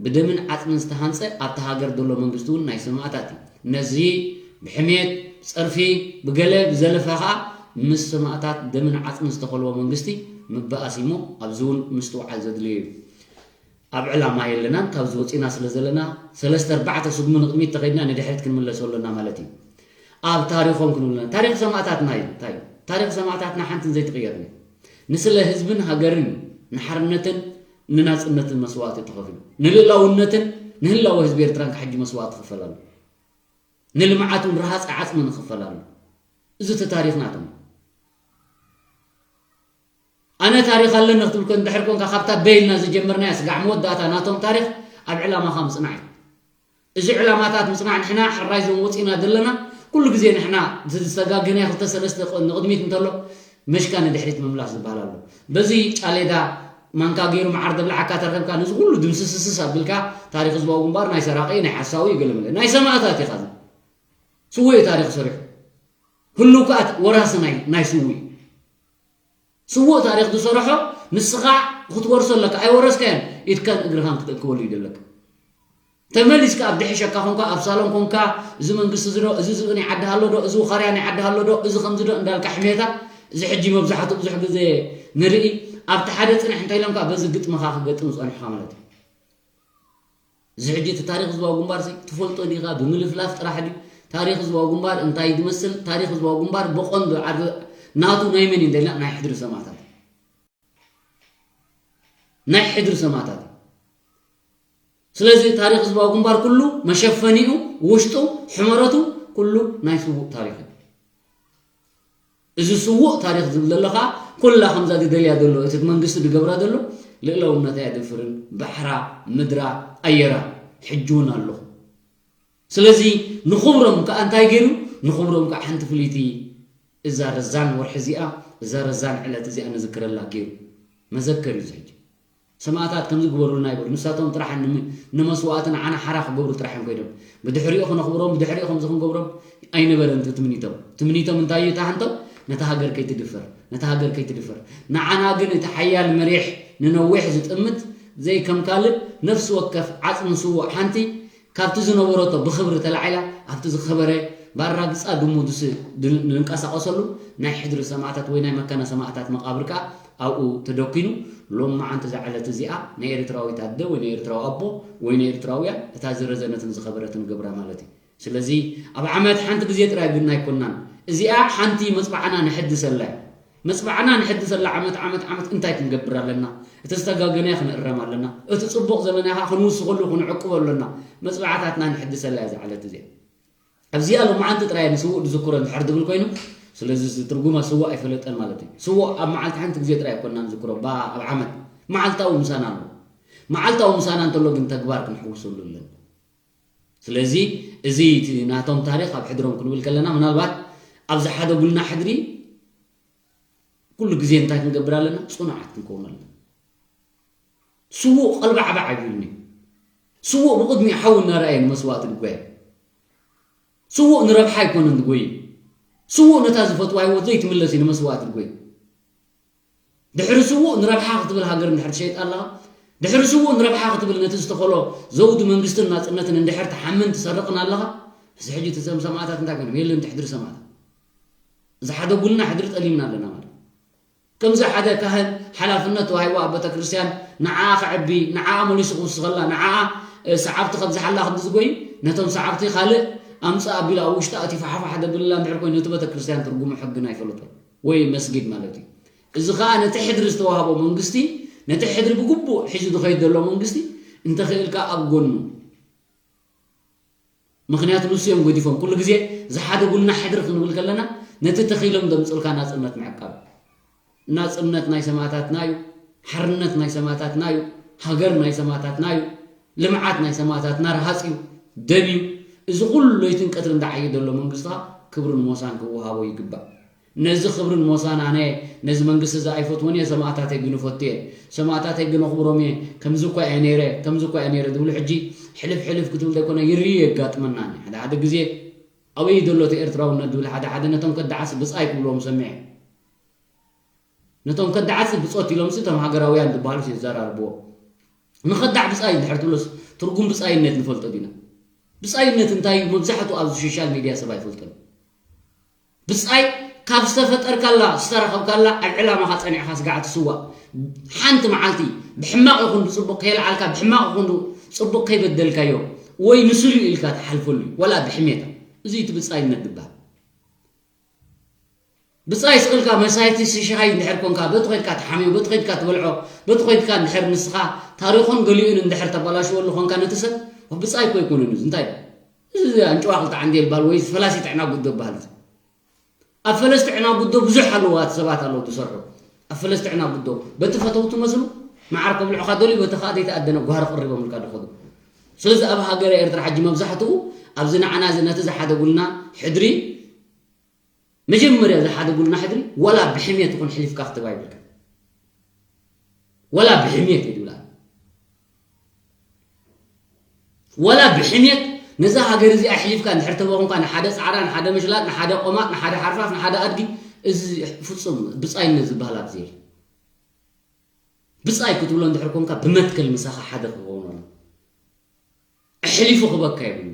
ብደምን ዓጽምን ዝተሃንጸ ኣብቲ ሃገር ዘሎ መንግስቲ እውን ናይ ሰማእታት እዩ። ነዚ ብሕሜት፣ ብጸርፊ፣ ብገለ ብዘለፋ ኸኣ ምስ ሰማእታት ደምን ዓጽምን ዝተኸልዎ መንግስቲ ምበኣስ እሞ ኣብዚ እውን ምስትውዓል ዘድልዮ እዩ። ኣብ ዕላማ የለናን፣ ካብዚ ወፂና ስለ ዘለና ሰለስተ ኣርባዕተ ስጉሚ ንቕድሚት ተኸይድና ንድሕሪት ክንምለሶ ኣለና ማለት እዩ። ኣብ ታሪኾም ክንብለና፣ ታሪኽ ሰማእታትና እዩ። እንታይ እዩ? ታሪኽ ሰማእታትና ሓንትን ዘይትቕየርን እዩ። ንስለ ህዝብን ሃገርን፣ ንሓርነትን ንናጽነትን መስዋእቲ ተኸፊሉ፣ ንልእላውነትን ንህላወ ህዝቢ ኤርትራን ክሓጂ መስዋእቲ ክፈል ኣሎ። ንልምዓት እውን ረሃፀ ዓጽሚ ንኽፈል ኣሎ። እዚ እቲ ታሪኽ ናቶም። ኣነ ታሪኽ ኣለኒ ክትብል ኮን-፣ እንድሕር ኮንካ፣ ካብታ በይልና ዝጀመርናያ ስጋዕ መወዳእታ ናቶም ታሪኽ ኣብ ዕላማኻ ምጽናዕ እዩ። እዚ ዕላማታት ምጽናዕ ንሕና ሕራይ ዞም ወጺና ዘለና፣ ኩሉ ግዜ ንሕና እቲ ዝተጋገናዮ ክልተ ሰለስተ ቅ-፣ ንቕድሚት እንተሎ፣ መሽካ ንድሕሪት ምምላስ ዝበሃል ኣሎ። በዚ ጫሌዳ ማንካ ገይሩ መዓር ደብላዓካ ተረኺብካ፣ ነዚ ኩሉ ድምስስስስ ኣቢልካ፣ ታሪኽ ህዝባዊ ግንባር ናይ ሰራቒ፣ ናይ ሓሳዊ፣ ገለመለ። ናይ ሰማእታት ኢኻ። ስዉእ እዩ ታሪኽ ሰሪሑ። ህሉው ከኣ ወራሲ ናይ፣ ናይ ስዉእ እዩ። ስዉእ ታሪኽ ዝሰርሖ ንስኻ ክትወርሶ ኣለካ። ኣይወረስካዮን፣ ኢድካን እግርኻን ክትእክበሉ እዩ ዘለካ። ተመሊስካ ኣብ ድሕሸካ ኮንካ፣ ኣብ ሳሎን ኮንካ፣ እዚ መንግስቲ እዚ ዶ፣ እዚ ዝብኢ ናይ ዓዲ ሃሎ ዶ፣ እዚ ውኻርያ ናይ ዓዲ ሃሎ ዶ፣ እዚ ከምዚ ዶ እንዳልካ ሕሜታ፣ እዚ ሕጂ መብዛሕትኡ ብዙሕ ግዜ ንርኢ፣ ኣብቲ ሓደ ጽንሕ እንታይ ኢሎምካ፣ በዚ ግጥምኻ ክገጥም ዝጸንሑኻ ማለት እዩ። እዚ ሕጂ እቲ ታሪኽ ህዝባዊ ግንባር ሲ ትፈልጦ ዲኻ? ብምልፍላፍ ጥራሕ ድዩ? ታሪኽ ህዝባዊ ግንባር እንታይ ዝመስል? ታሪኽ ህዝባዊ ግንባር ብቐንዱ ዓድ-፣ ናቱ ናይ መን እዩ እንተኢልና ናይ ሕድሪ ሰማእታት። ናይ ሕድሪ ሰማእታት እዩ። ስለዚ ታሪኽ ህዝባዊ ግንባር ኩሉ መሸፈኒኡ፣ ውሽጡ፣ ሕመረቱ ኩሉ ናይ ስዉእ ታሪኽ እዩ። እዚ ስዉእ ታሪኽ ዝብል ዘሎ ከዓ ኩላ ከምዛ ዝደልያ ዘሎ እቲ መንግስቲ ዝገብራ ዘሎ ልእለውነታ የድፍርን ባሕራ ምድራ ኣየራ ሕጂ እውን ኣለኹ። ስለዚ ንኽብሮም ከዓ እንታይ ገይሩ? ንኽብሮም ከዓ ሓንቲ ፍልይቲ እዛ ረዛን ወርሒ እዚኣ እዛ ረዛን ዕለት እዚኣ ንዝክረላ ገይሩ መዘከር እዩ ሕጂ። ሰማእታት ከምዚ ግበሩልና ይበሉ። ንሳቶም ጥራሕ ንመስዋእቲ ንዓና ሓራ ክገብሩ ጥራሕ እዮም ኮይኖም። ብድሕሪኡ ክነኽብሮም ብድሕሪኡ ከምዚ ክንገብሮም ኣይነበረን እቲ ትምኒቶም። ትምኒቶም እንታይ እዩ? ታሕንቶም ነታ ሃገር ከይትድፈር ነታ ሃገር ከይትድፈር። ንዓና ግን እቲ ሓያል መሪሕ ንነዊሕ ዝጥምት ዘይከም ካልእ ነፍሲ ወከፍ ዓፅሚ ስዉእ ሓንቲ ካብቲ ዝነበረቶ ብኽብሪ ተላዒላ ኣብቲ ዝኸበረ ባራግፃ ድሙ ዝንቀሳቐሰሉ ናይ ሕድሪ ሰማእታት ወይ ናይ መካነ ሰማእታት መቓብር ከዓ ኣብኡ ተደኪኑ። ሎም መዓንቲ እዛ ዕለት እዚኣ ናይ ኤርትራዊት ኣደ ወይ ናይ ኤርትራዊ ኣቦ ወይ ናይ ኤርትራውያን እታ ዝረዘነትን ዝኸበረትን ገብራ ማለት እዩ። ስለዚ ኣብ ዓመት ሓንቲ ግዜ ጥራይ ግን ኣይኮናን። እዚኣ ሓንቲ መፅባዕና ንሕድሰላ እያ። መፅባዕና ንሕድሰላ ዓመት ዓመት ዓመት እንታይ ክንገብር ኣለና? እቲ ዝተጋገናዮ ክንእረም ኣለና። እቲ ፅቡቕ ዘለናዮ ከዓ ክንውስኸሉ ክንዕቅቦ ኣለና። መፅባዕታትና ንሕድሰላ እያ እዛ ዕለት እዚኣ። ኣብዚኣ ሎማዓንቲ ጥራይ ንስዉእ ዝዝክሮ እንድሕር ዝብል ኮይኑ ስለዚ እዚ ትርጉማ ስዉእ ኣይፈለጠን ማለት እዩ። ስዉእ ኣብ መዓልቲ ሓንቲ ግዜ ጥራይ ኣይኮና ንዝክሮ ባ ኣብ ዓመት መዓልታዊ ምሳና ኣሎ። መዓልታዊ ምሳና እንተሎ ግን ተግባር ክንሕውሰሉ ኣለና። ስለዚ እዚ እቲ ናቶም ታሪኽ ኣብ ሕድሮም ክንብል ከለና ምናልባት ኣብ ዝሓደጉልና ሕድሪ ኩሉ ግዜ እንታይ ክንገብር ኣለና? ፅኑዓት ክንከውን ኣለና። ስዉእ ቀልባዕባዕ ኣይብልኒ። ስዉእ ብቕድሚኡ ሓዊ እናረኣየ ንመስዋእቲ ድጎየ። ስዉእ ንረብሓ ኣይኮነን ድጎይ። ስዉእ ነታ ዝፈትዋ ህይወት ዘይትምለስ እዩ ንመስዋእቲ ድጎይ። ድሕሪ ስዉእ ንረብሓ ክትብል ሃገር እንድሕር ትሸይጥ ኣለኻ፣ ድሕሪ ስዉእ ንረብሓ ክትብል ነቲ ዝተኸሎ ዘውዲ መንግስትን ናጽነትን እንድሕር ትሓምን ትሰርቕን ኣለኻ፣ እዚ ሕጂ እቲ ሰም ሰማእታት እንታይ ኮይኖም? የለን ትሕድሪ ሰማእታት። ዝሓደጉልና ሕድሪ ጠሊምና ኣለና ማለት። ከምዚ ሓደ ካህን ሓላፍነት ተዋሂቡ ኣብ ቤተ ክርስቲያን ንዓኣ ከዕቢ፣ ንዓኣ መሊሱ ክውስኸላ፣ ንዓኣ ሰዓብቲ ከብዝሓላ ክንዲ ዝጎይ፣ ነቶም ሰዓብቲ ካልእ ኣምፅእ ኣቢሉ ኣብ ውሽጣ እቲ ፋሓፋሕ ደብልላ እንድሕር ኮይኑ እቲ ቤተ ክርስቲያን ትርጉሙ ሕግን ኣይፈለጦ ወይ መስጊድ ማለት እዩ። እዚ ከዓ ነቲ ሕድሪ ዝተዋህቦ መንግስቲ ነቲ ሕድሪ ብግቡእ ሒዙ ዝኸይድ ዘሎ መንግስቲ እንተኽእልካ ኣብ ጎኑ ምኽንያቱ ንሱ እዮም ገዲፎም። ኩሉ ግዜ ዝሓደጉልና ሕድሪ ክንብል ከለና ነቲ ተኺሎም ዘምፅኡልካ ናፅነት ምዕቃብ። ናፅነት ናይ ሰማእታትና እዩ። ሓርነት ናይ ሰማእታትና እዩ። ሃገር ናይ ሰማእታትና እዩ። ልምዓት ናይ ሰማእታትና ረሃፅ እዩ፣ ደም እዩ። እዚ ኩሉ ለይትን ቀትርን ዝዓየ ዘሎ መንግስቲ ከዓ ክብርን ሞሳን ክወሃቦ ይግባእ። ነዚ ክብርን ሞሳን ኣነ ነዚ መንግስቲ እዚ ኣይፈትዎን እየ፣ ሰማእታተይ ግን እፈቱ እየ። ሰማእታተይ ግን ኣኽብሮም እየ። ከምዚ እኳ እየ ነይረ፣ ከምዚ እኳ እየ ነይረ ዝብሉ ሕጂ ሕልፍ ሕልፍ ክትብል ዘይኮነ ይርኢ የጋጥመና። ሓደ ሓደ ግዜ ኣበይ ዘሎ እቲ ኤርትራውነት ዝብል ሓደ ሓደ ነቶም ከዳዓት ብጻይ ክብልዎም ሰሚዐ። ነቶም ከዳዓት ብጾት ኢሎምሲ እቶም ሃገራውያን ዝበሃሉ ይዘራርብዎ። ንኸዳዕ ብጻይ እንድሕር ትብሎስ ትርጉም ብጻይነት ንፈልጦ ዲና? ብጻይነት እንታይ እዩ? መብዛሕትኡ ኣብዚ ሶሻል ሚድያ ሰብ ኣይፈልጦን። ብጻይ ካብ ዝተፈጠርካላ ዝተረኸብካላ ኣብ ዕላማኻ ጸኒዕኻ ስጋዕ ትስዋእ። ሓንቲ መዓልቲ ብሕማቕ ይኹን ብጽቡቕ ከየልዓልካ፣ ብሕማቕ ይኹን ጽቡቕ ከይበደልካዮ ወይ ንስሉ ኢልካ ትሓልፈሉ እዩ። ወላ ብሕሜታ። እዚ እቲ ብጻይነት ዝበሃል። ብጻይ ስቕ ኢልካ መሳይቲ ሻሂ እንድሕር ኮንካ፣ በቲ ኸይድካ ትሓምዮ፣ በቲ ኸይድካ ትበልዖ፣ በቲ ኸይድካ እንድሕር ንስኻ ታሪኹን ገሊኡን እንድሕር ተባላሽወሉ ኾንካ ነቲ ሰብ፣ ብጻይ እኮ ኣይኮነን እዚ። እንታይ እዩ? እዚ ኣንጭዋ ክልተ ዓንዴል በሃል ወይ ፈላሲ ጥዕና ጉዶ በሃል እዚ። ኣብ ፈለስቲ ዕናጉዶ ብዙሕ ኣለዉ፣ ኣቲ ሰባት ኣለዉ ዝሰርሑ። ኣብ ፈለስቲ ዕናጉዶ በቲ ፈተውቱ መስሉ መዓር ከብልዑኻ ደልዩ፣ በቲ ኸኣ ዘይተኣደነ ጓህሪ ቀሪቦምልካ ዝኸዱ። ስለዚ ኣብ ሃገረ ኤርትራ ሕጂ መብዛሕትኡ ኣብዚ ንዓና እዚ ነቲ ዝሓደጉልና ሕድሪ፣ መጀመርያ ዝሓደጉልና ሕድሪ፣ ወላ ብሕሜት ይኹን ሕሊፍካ ክትህባ ይብልካ። ወላ ብሕሜት እየ ዝብላ። ወላ ብሕሜት ነዛ ሃገር እዚኣ ኣሕሊፍካ እንድሕር ተበኹንካ ንሓደ ጻዕዳ፣ ንሓደ መሽላጥ፣ ንሓደ ቆማጥ፣ ንሓደ ሓርፋፍ፣ ንሓደ ኣድጊ፣ እዚ ፍጹም ብጻይነት ዝበሃል ኣብዚ የለን። ብጻይ ክትብሎ እንድሕር ኮንካ ብመትከል ምሳኻ ሓደ ክኸውን ኣሎ። ኣሕሊፉ ክበካ የብሉ።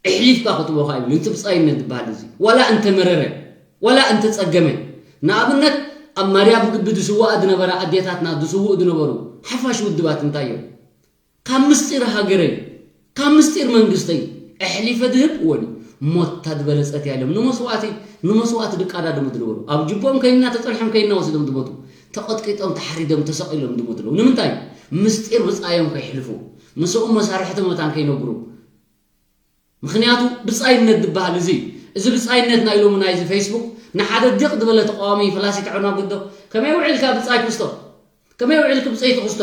ኣሕሊፍካ ክትቦኻ ይብል። እቲ ብጻይነት ዝበሃል እዚ ዋላ እንተመረረ፣ ዋላ እንተጸገመ፣ ንኣብነት ኣብ ማርያ ብግቢ ዝስዋኣ ዝነበራ ኣዴታትና ዝስውኡ ዝነበሩ ሓፋሽ ውድባት እንታይ እዮም? ካብ ምስጢር ሃገረይ፣ ካብ ምስጢር መንግስተይ ኣሕሊፈ ዝህብ እወኒ ሞታ ዝበለጸት እያ ኢሎም ንመስዋእቲ፣ ንመስዋእቲ ዝቀዳደሙ ዝነበሩ። ኣብ ጅቦም ከይና ተጸንሖም ከይና ወሲዶም ዝሞቱ። ተቐጥቂጦም፣ ተሓሪዶም፣ ተሰቒሎም ዝሞቱ ኣለዉ። ንምንታይ? ምስጢር ብጻዮም ከይሕልፉ፣ ምስኦም መሳርሕቲ መታን ከይነግሩ። ምኽንያቱ ብጻይነት ዝበሃል እዚ፣ እዚ ብጻይነት ናይ ሎሚ ናይዚ ፌስቡክ ንሓደ ዲቕ ዝበለ ተቃዋሚ ፈላሲ ተዕናጉዶ፣ ከመይ ውዒልካ ብጻይ ክስቶ? ከመይ ውዒልክ ብጸይቲ ክስቶ?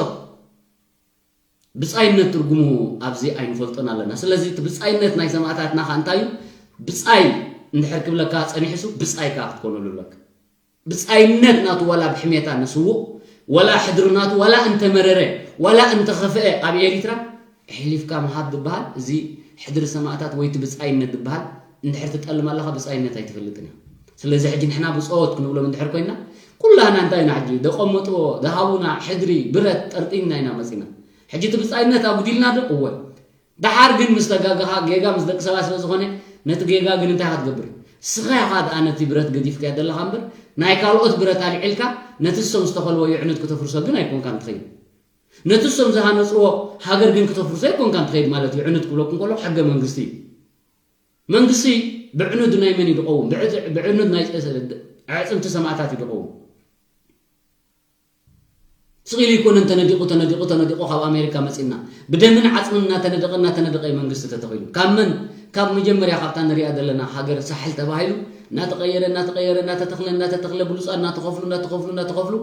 ብጻይነት ትርጉሙ ኣብዚ ኣይንፈልጦን ኣለና። ስለዚ እቲ ብጻይነት ናይ ሰማእታትና ከ እንታይ እዩ? ብጻይ እንድሕር ክብለካ ጸኒሕሱ ብጻይካ ክትኮነሉ ኣለካ። ብጻይነት ናቱ ዋላ ብሕሜታ ንስውእ፣ ዋላ ሕድሪ ናቱ ዋላ እንተመረረ፣ ዋላ እንተኸፍአ ኣብ ኤሪትራ ኣሕሊፍካ ምሃብ ዝበሃል፣ እዚ ሕድሪ ሰማእታት ወይ እቲ ብጻይነት ዝበሃል እንድሕር ትጠልም ኣለኻ፣ ብጻይነት ኣይትፈልጥን እያ። ስለዚ ሕጂ ንሕና ብጾት ክንብሎም እንድሕር ኮይና፣ ኩላህና እንታይ ኢና ሕጂ? ደቐመጥዎ፣ ደሃቡና ሕድሪ፣ ብረት፣ ጠርጢምና ኢና መጺና። ሕጂ እቲ ብጻይነት ኣጉዲልና ዶ? እወ። ደሓር ግን ምስ ተጋገኻ፣ ጌጋ ምስ ደቂ ሰባት ስለ ዝኾነ፣ ነቲ ጌጋ ግን እንታይ ኢኻ ትገብር? ስኻ ኢኻ ደኣ ነቲ ብረት ገዲፍካዮ ዘለኻ እምበር፣ ናይ ካልኦት ብረት ኣልዒልካ፣ ነቲ እሶም ዝተኸልዎ የዕኑድ ክተፍርሶ ግን ኣይኮንካን ትኸይድ። ነቲ እሶም ዝሃነጽዎ ሃገር ግን ክተፍርሶ ኣይኮንካን ትኸይድ ማለት እዩ። የዕኑድ ክብለኩም ከሎ ሕገ መንግስቲ እዩ። መንግስቲ ብዕኑድ ናይ መን እዩ ዝኸውን? ብዕት-፣ ብዕኑድ ናይ ኣዕጽምቲ ሰማእታት እዩ ዝኸውን። ስቕ ኢሉ ኣይኮነን ተነዲቑ፣ ተነዲቑ፣ ተነዲቑ ካብ ኣሜሪካ መጺና። ብደምን ዓጽምን እናተነደቐ፣ እናተነደቐ እዩ መንግስቲ ተተኺሉ። ካብ መን? ካብ መጀመርያ ካብታ ንሪኣ ዘለና ሃገር ሳሕል ተባሂሉ እናተቐየረ፣ እናተቐየረ፣ እናተተኽለ፣ እናተተኽለ፣ ብሉጻት እናተኸፍሉ፣ እናተኸፍሉ፣ እናተኸፍሉ፣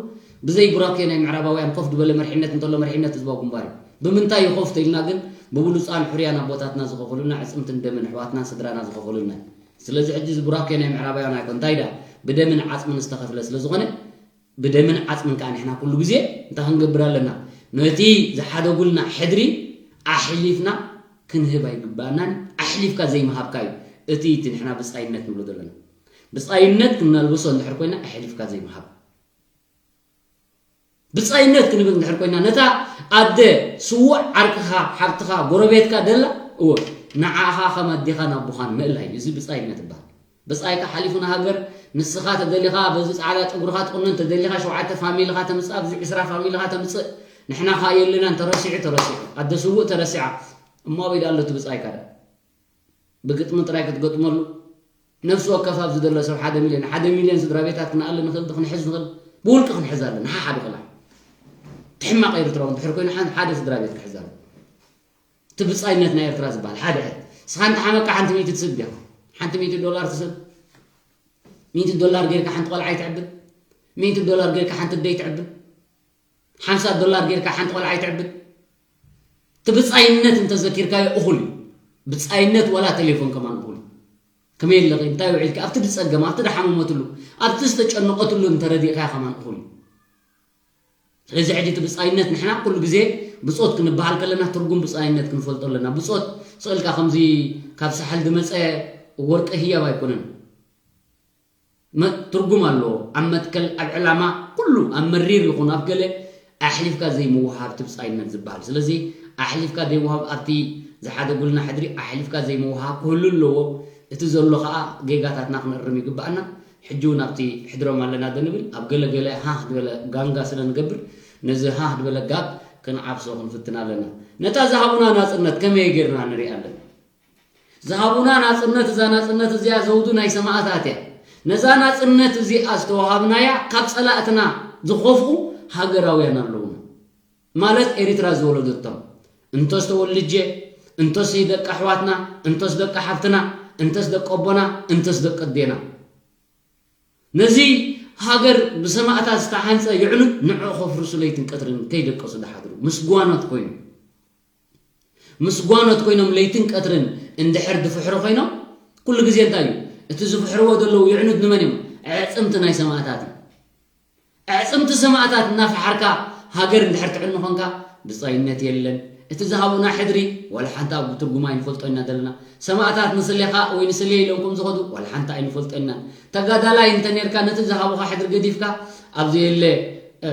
ብዘይ ቡራኬ ናይ ምዕራባውያን ኮፍ ዝበለ መሪሕነት እንተሎ መሪሕነት ህዝባዊ ግንባር እዩ። ብምንታይ እዩ ኮፍ ተኢልና ግን? ብብሉጻን ሕሩያን ኣቦታትና ዝኸፈሉልና፣ ዕጽምትን ደምን ኣሕዋትናን ስድራና ዝኸፈሉልና። ስለዚ ሕጂ እዚ ቡራኬ ናይ ምዕራባውያን ኣይኮን። እንታይ ደኣ? ብደምን ዓጽምን ዝተኸፍለ ስለ ዝኾነ፣ ብደምን ዓጽምን ከኣ ንሕና ኩሉ ግዜ እንታይ ክንገብር ኣለና? ነቲ ዝሓደጉልና ሕድሪ ኣሕሊፍና ክንህብ ኣይግባእናን። ኣሕሊፍካ ዘይምሃብካ እዩ እቲ፣ እቲ ንሕና ብጻይነት ንብሎ ዘለና። ብጻይነት ክንነልብሶ እንድሕር ኮይና ኣሕሊፍካ ዘይምሃብ። ብጻይነት ክንብል እንድሕር ኮይና፣ ነታ ኣደ፣ ስዉእ ዓርክኻ፣ ሓብትኻ፣ ጎረቤትካ ደላ፣ እወ፣ ንዓኻ ከም ኣዴኻን ኣቦኻን ምእላይ፣ እዚ ብጻይነት ይበሃል። ብጻይካ ሓሊፉ ንሃገር፣ ንስኻ ተደሊኻ በዚ ጻዕዳ ጨጉርኻ ትቑነን፣ ተደሊኻ ሸውዓተ ፋሚልኻ ተምጽእ፣ ኣብዚ ዕስራ ፋሚልኻ ተምጽእ፣ ንሕና ኸኣ የለናን፣ ተረሲዑ፣ ተረሲዑ። ኣደ ስዉእ ተረሲዓ፣ እሞ ኣበይ ደኣ ኣሎ እቲ ብጻይካ ደኣ? ብግጥሚ ጥራይ ክትገጥመሉ፣ ነፍሲ ወከፍ ኣብዚ ዘሎ ሰብ ሓደ ሚልዮን፣ ሓደ ሚልዮን ስድራ ቤታት ክንኣሊ ንኽእል ዶ? ክንሕዝ ንኽእል? ብውልቂ ክንሕዝ ኣለና፣ ሓሓዱ ቆልዓ። እቲ ሕማቕ ኤርትራዊ እንድሕር ኮይኑ፣ ሓን-፣ ሓደ ስድራ ቤት ክሕዝ ኣለዎ። እቲ ብጻይነት ናይ ኤርትራ ዝበሃል ሓደ ዕለት። ንስኻ እንተሓመካ ሓንቲ ሚእቲ ትስብ ዲኻ? ሓንቲ ሚእቲ ዶላር ትስብ? ሚእቲ ዶላር ጌርካ ሓንቲ ቆልዓ ኣይትዕብን? ሚእቲ ዶላር ጌርካ ሓንቲ ኣደ ኣይትዕብን? ሓምሳ ዶላር ጌርካ ሓንቲ ቆልዓ ኣይትዕብን? እቲ ብጻይነት እንተዘኪርካዮ እኹል እዩ። ብጻይነት ዋላ ቴሌፎን ከማን እኹል እዩ። ከመይ ኣለኺ? እንታይ ውዒልኪ? ኣብቲ ዝጸገማ፣ ኣብቲ ዝሓመመትሉ፣ ኣብቲ ዝተጨነቐትሉ እንተረዲእካያ ከማን እኹል እዩ። ስለዚ ሕጂ እቲ ብጻይነት ንሕና ኩሉ ግዜ ብጾት ክንበሃል ከለና ትርጉም ብጻይነት ክንፈልጦ ኣለና። ብጾት ስቕ ኢልካ ከምዚ ካብ ሳሕል ዝመጸ ወርቂ ህያብ ኣይኮነን። መ-፣ ትርጉም ኣለዎ። ኣብ መትከል፣ ኣብ ዕላማ፣ ኩሉ ኣብ መሪር ይኹን ኣብ ገለ ኣሕሊፍካ ዘይምውሃብ እቲ ብጻይነት ዝበሃል። ስለዚ ኣሕሊፍካ ዘይምውሃብ፣ ኣብቲ ዝሓደጉልና ሕድሪ ኣሕሊፍካ ዘይምውሃብ ክህሉ ኣለዎ። እቲ ዘሎ ኸኣ ጌጋታትና ክንእርም ይግብኣና። ሕጂ እውን ኣብቲ ሕድሮም ኣለና ዶ ንብል፣ ኣብ ገለ ገለ ሃህ ዝበለ ጋንጋ ስለ ንገብር፣ ነዚ ሃህ ዝበለ ጋግ ክንዓብሶ ክንፍትን ኣለና። ነታ ዝሃቡና ናጽነት ከመይ ጌርና ንሪኣ ኣለና? ዝሃቡና ናጽነት፣ እዛ ናጽነት እዚኣ ዘውዲ ናይ ሰማእታት እያ። ነዛ ናጽነት እዚኣ ዝተዋሃብናያ ካብ ጸላእትና ዝኸፍኡ ሃገራውያን ኣለዉና። ማለት ኤሪትራ ዝወለደቶም። እንቶስ ተወልጄ፣ እንቶስ ደቂ ኣሕዋትና፣ እንቶስ ደቂ ሓፍትና፣ እንቶስ ደቂ ኣቦና፣ እንቶስ ደቂ ኣዴና። ነዚ ሃገር ብሰማእታት ዝተሃንጸ የዕኑድ ንዕኡ ከፍርሱ ለይትን ቀትርን ከይደቀሱ ዝሓድሩ ምስ ጓኖት ኮይኑ። ምስ ጓኖት ኮይኖም ለይትን ቀትርን እንድሕር ዝፍሕሩ ኮይኖም፣ ኩሉ ግዜ እንታይ እዩ? እቲ ዝፍሕርዎ ዘለዉ የዕኑድ ንመን እዮም? ኣዕጽምቲ ናይ ሰማእታት እዩ። ኣዕጽምቲ ሰማእታት እናፈሓርካ ሃገር እንድሕር ትዕኑ ኾንካ፣ ብጻይነት የለን። እቲ ዝሃቡና ሕድሪ ዋላ ሓንቲ ኣብ ትርጉማ ኣይንፈልጦ ኢና ዘለና። ሰማእታት ንስሌኻ ወይ ንስሌ ኢሎም ከም ዝኸዱ ዋላ ሓንቲ ኣይንፈልጦ ኢናን። ተጋዳላይ እንተ ኔርካ ነቲ ዝሃቡኻ ሕድሪ ገዲፍካ ኣብ ዘየለ፣ እ፣